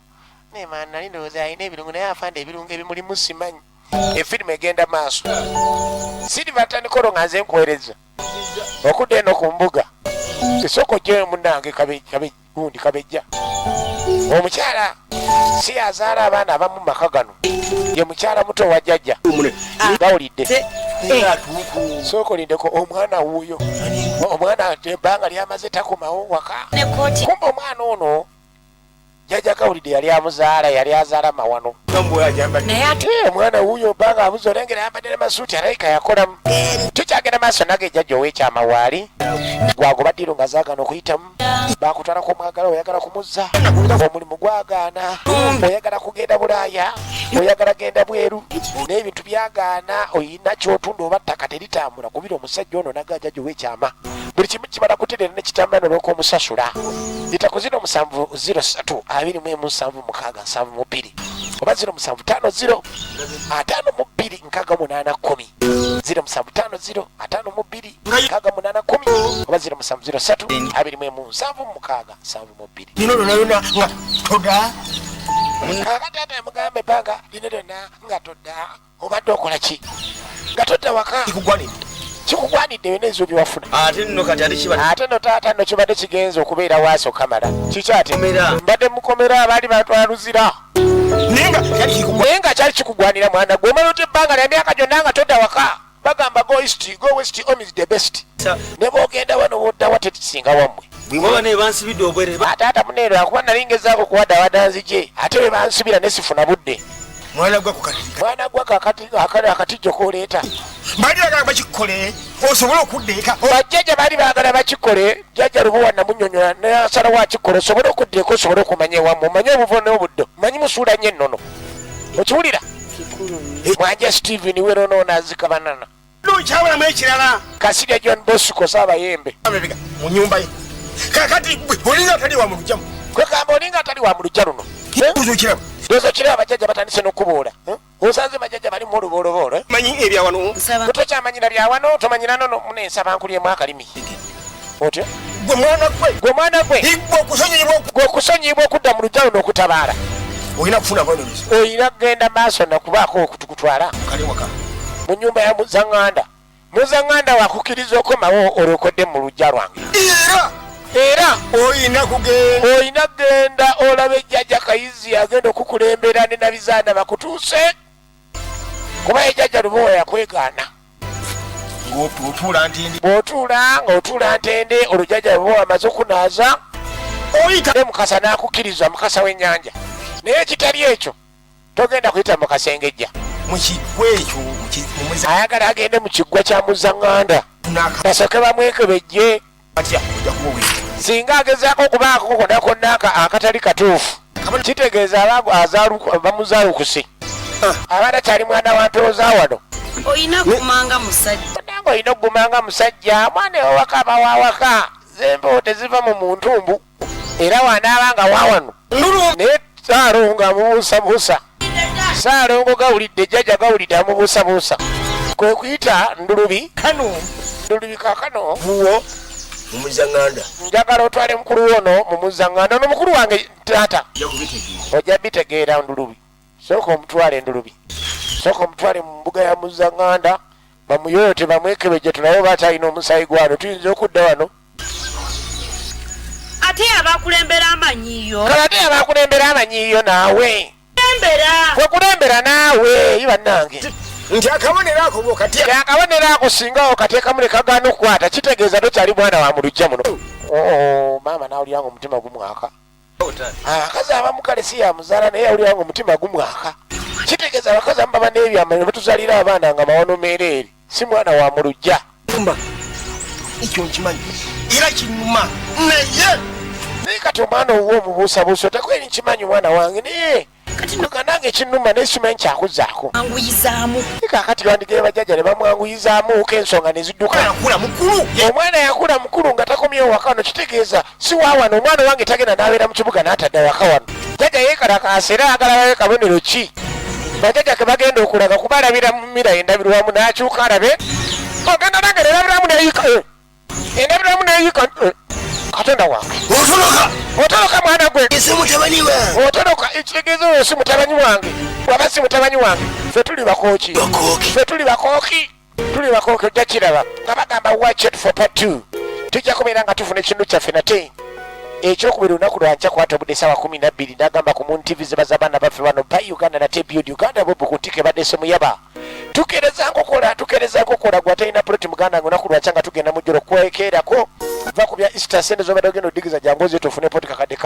nema nali ndowooza alina ebirungo, naye afande ebirungo ebimulimu simanyi. Efirimu egenda maaso. Siriva tandika olwo nga nze nkuweereza okudda eno ku mbuga, esooka ojjayo munnange gundi kabejja. Omukyala si azaala abaana abamu mu maka gano, ye mukyala muto wa jjajja gawulidde. Sooka olindeko omwana wuuyo, omwana ebbanga lyamaze takomawo waka. Kumba omwana ono jjajja gawulidde yali amuzaala, yali azaala mawano. Omwana wuuyo bbanga abuze, olengera ayambadde namasuuti, alayika yakolamu. Tukyagenda maaso nage jjajja ow'ekyama waali gwagoba ddiiro nga zaagana okuyitamu, bakutwalako omwagala, oyagala kumuzza, omulimu gwagaana, oyagala kugenda Bulaaya, oyagala genda bweru, n'ebintu byagaana, oyina kyotunda oba ttaka teritambula. Kubira omusajja ono naga jjajja ow'ekyama buli kimu kimala kutereera ne kitambula nolwoka omusasula. Yita ku 0703 21 76 72 oba 0750 52 68 10, 0750 52 68 10 oba 0703 21 76 72.
Lino lyonna lyonna nga toda.
Kakati ate mugambe ebbanga lino lyonna nga todda, obadde okola ki nga todda waka? Kikugwanidde byonna ebizibu byewafuna.
Ate nno kati ate kiba
Ate no taata nno kibadde kigenza okubeera waasi okamala kiki ate?
Komera.
Mbadde mukomera, abaali batwala luzira.
Naye nga kyali kikugwa
Naye nga kyali kikugwanira mwana gwe, omala otya ebbanga lya myaka gyonna nga todda waka? Bagamba go east, go west, home is the best. Ne bwogenda wano woddawa tekisinga wammwe.
Bwaba naye bansibidde obwerere.
Taata muneero akuba nali ngezaako kuwadawada nzije, ate bwe bansibira ne sifuna budde.
Mwana gwa kukati.
Mwana gwa kakati akatijjo koleeta.
Bali bagala bakikole osobole okudda eka.
Bajjajja baali baagala bakikole, jjajja Lubuwa namunyonyola nasalawo akikole osobole okudda eka, osobole okumanya ewammwe, omanye obuvo n'obuddo, manyi musuula nnyo ennono, okiwulira? Mwanja Steven weronoona azika banana.
Kyabulamu ekirala.
Kasirya John Bosco Saabayembe.
Amabega mu nyumba ye kakati olinga atali wa mu lujjamu.
Kwegamba olinga atali wa mu lujja luno.
Okiraba.
Ndowooza okiraba, bajjajja batandise n'okubuula. Osanze bajjajja balimu olubooloboolo.
Manyi ebyawano.
Tokyamanyira byawano, tomanyira nono munensaba nkulyemu akalimi otyo.
Gwe mwana gwe.
Gwe mwana gwe.
Gwe okusonyiyibwa.
Gwe okusonyiyibwa okudda mu lujja luno okutabaala.
Olina kufuna bonusi.
Olina kugenda maaso nakubaako okutukutwala
kale waka
mu nyumba ya muzaŋŋanda. Muzaŋŋanda wakukkiriza okomawo olwokodde mu lujja lwange.
Era
Era
Olina kugenda.
Olina kugenda olabe jjajja Kayizi agenda okukulembera ne Nabizaana bakutuuse, kuba ye jjajja Lubowa yakwegaana.
Ng'otuula ntindi.
Bw'otuula ng'otuula ntende, olwo jjajja Lubowa amaze okunaaza
Oyita.
Ne Mukasa n'akukkiriza, Mukasa w'ennyanja. Naye ekitali ekyo togenda kuyita mu kasengejja.
Mu kiggwa ekyo, mu
Ayagala agende mu kiggwa kya Muzaŋŋanda
Naka-
basooke bamwekebejje.
Atya ojja kuba owedde.
Singa agezaako okubaako konna konna akatali katuufu, kitegeeza aba bamuzaalukuse, aba takyali mwana wa mpewo za wano.
Olina kugumanga musajja.
Nange olina okugumanga musajja, mwana ewawaka aba wawaka, zempewo teziva mu muntumbu, era wanaaba nga wawano. Naye Saalongo amubuusabuusa. Saalongo gawulidde, jjajja gawulidde amubuusabuusa, kwe kuyita Ndulubi.
Kano.
Ndulubi kaakano.
Buwo mumuzaŋŋanda.
Njagala otwale mukulu wono mu muzaŋŋanda ono, mukulu wange taata.
Ojja kubitegeera.
Ojja bitegeera Ndulubi. Sooka omutwale Ndulubi, sooka omutwale mu mbuga ya muzaŋŋanda, bamuyoyote, bamwekebejje, tulabe oba akyalina omusaayi gwano. Tuyinza okudda wano.
Ate abakulembera amanyiyo.
Kale ate abakulembera amanyiyo naawe.
Kulembera.
Kwekulembera naawe yi bannange.
Nti akabonero ako bw'okatya.
Akabonero ako singa okateekamu ne kagaana okukwata, kitegeeza tokyali mwana wa mu luggya muno. Oh, maama n'awulira nga omutima gumwaka. Abakazi abamu kale si yamuzaala, naye yawulira nga omutima gumwaka. Kitegeeza abakazi abamu baba n'ebyama ne batuzaalira abaana nga mawano meereere, si mwana wa mu luggya.
Mba ekyo nkimanyi era kinnuma, naye
Naye kati omwana owuwe omubuusabuusa, otakweri nkimanyi omwana wange, naye nga nange ekinnuma, naye simanyi kyakuzaako.
Anguyizaamu.
Kaakati wandigere bajjajja ne bamwanguyizaamu ko ensonga ne zidduka.
Yakula mukulu.
Omwana yakula mukulu nga takomyewo waka wano, kitegeeza si wa wano. Omwana wange tagenda n'abeera mu kibuga n'atadda waka wano. Jjajja yeekalakaasa era ayagala babe kabonero ki bajjajja ke bagenda okulaga, kuba alabira mu mira endabirwamu n'akyuka alabe ogenda nange nerabiramu neyika endabirwamu neyika. Katonda wange!
Otoloka.
Otoloka mwana gwe.
Ese mutabani wange.
Otoloka, ekitegeeza oyo si mutabanyi wange. Bwaba si mutabanyi wange, ffe tuli bakooki.
Bakooki.
Ffe tuli bakooki, tuli bakooki. Ojja kiraba nga bagamba watch it for part 2. Tujja kubeera nga tufuna ekintu kyaffe nate ekyokubiri olunaku lwankya kwata obudde sawa 12, nagamba ku Moon TV zibaza abaana baffe bano ba Uganda nate build Uganda bobu ku ntiko ebadde semuyaba. Tukereza nkokola, tukereza nkokola. Gwe atalina plot, muganda wange, olunaku lwakya nga tugenda mujjolo kwekeerako, va ku bya Easter. Sente zobadde ogenda odigiza, jangu oze tufune plot 1.5 kakadde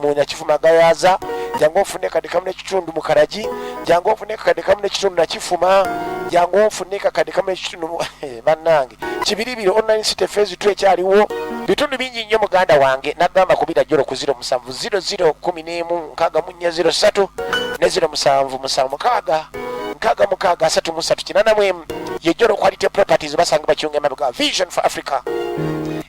mu Nyakifuma Gayaza, jangu ofune 1.5 kakadde mu Kalagi, jangu ofune 1.5 kakadde Nakifuma, jangu ofune 1.5 kakadde bannange Kibiribiri online city phase 2 ekyaliwo bitundu bingi nnyo muganda wange. Nagamba kubira jolo ku 07 00 11 64 03 ne 07 7 6 66 33 81. Yejjolo Quality Properties, basanga bakyunga emabega Vision for Africa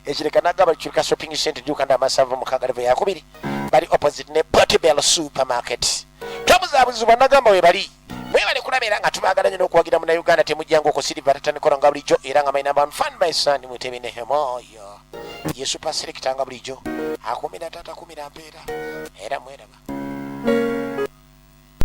ekireka. Nagamba Kireka Shopping Center Uganda, amasanvu mukaaga level yakubiri, bali opposite ne Portibel Supermarket. Tobuzaabuzibwa, nagamba we bali. Mwebale kulaba era nga tubaagala nnyo n'okuwagira Munnayuganda. Temujjanga okusiriva tatanikola nga bulijjo, era nga my number one fan, my son Mutebi Nehemoyo, ye super selector nga bulijjo, akumira taata, kumira mpeera era mweraba.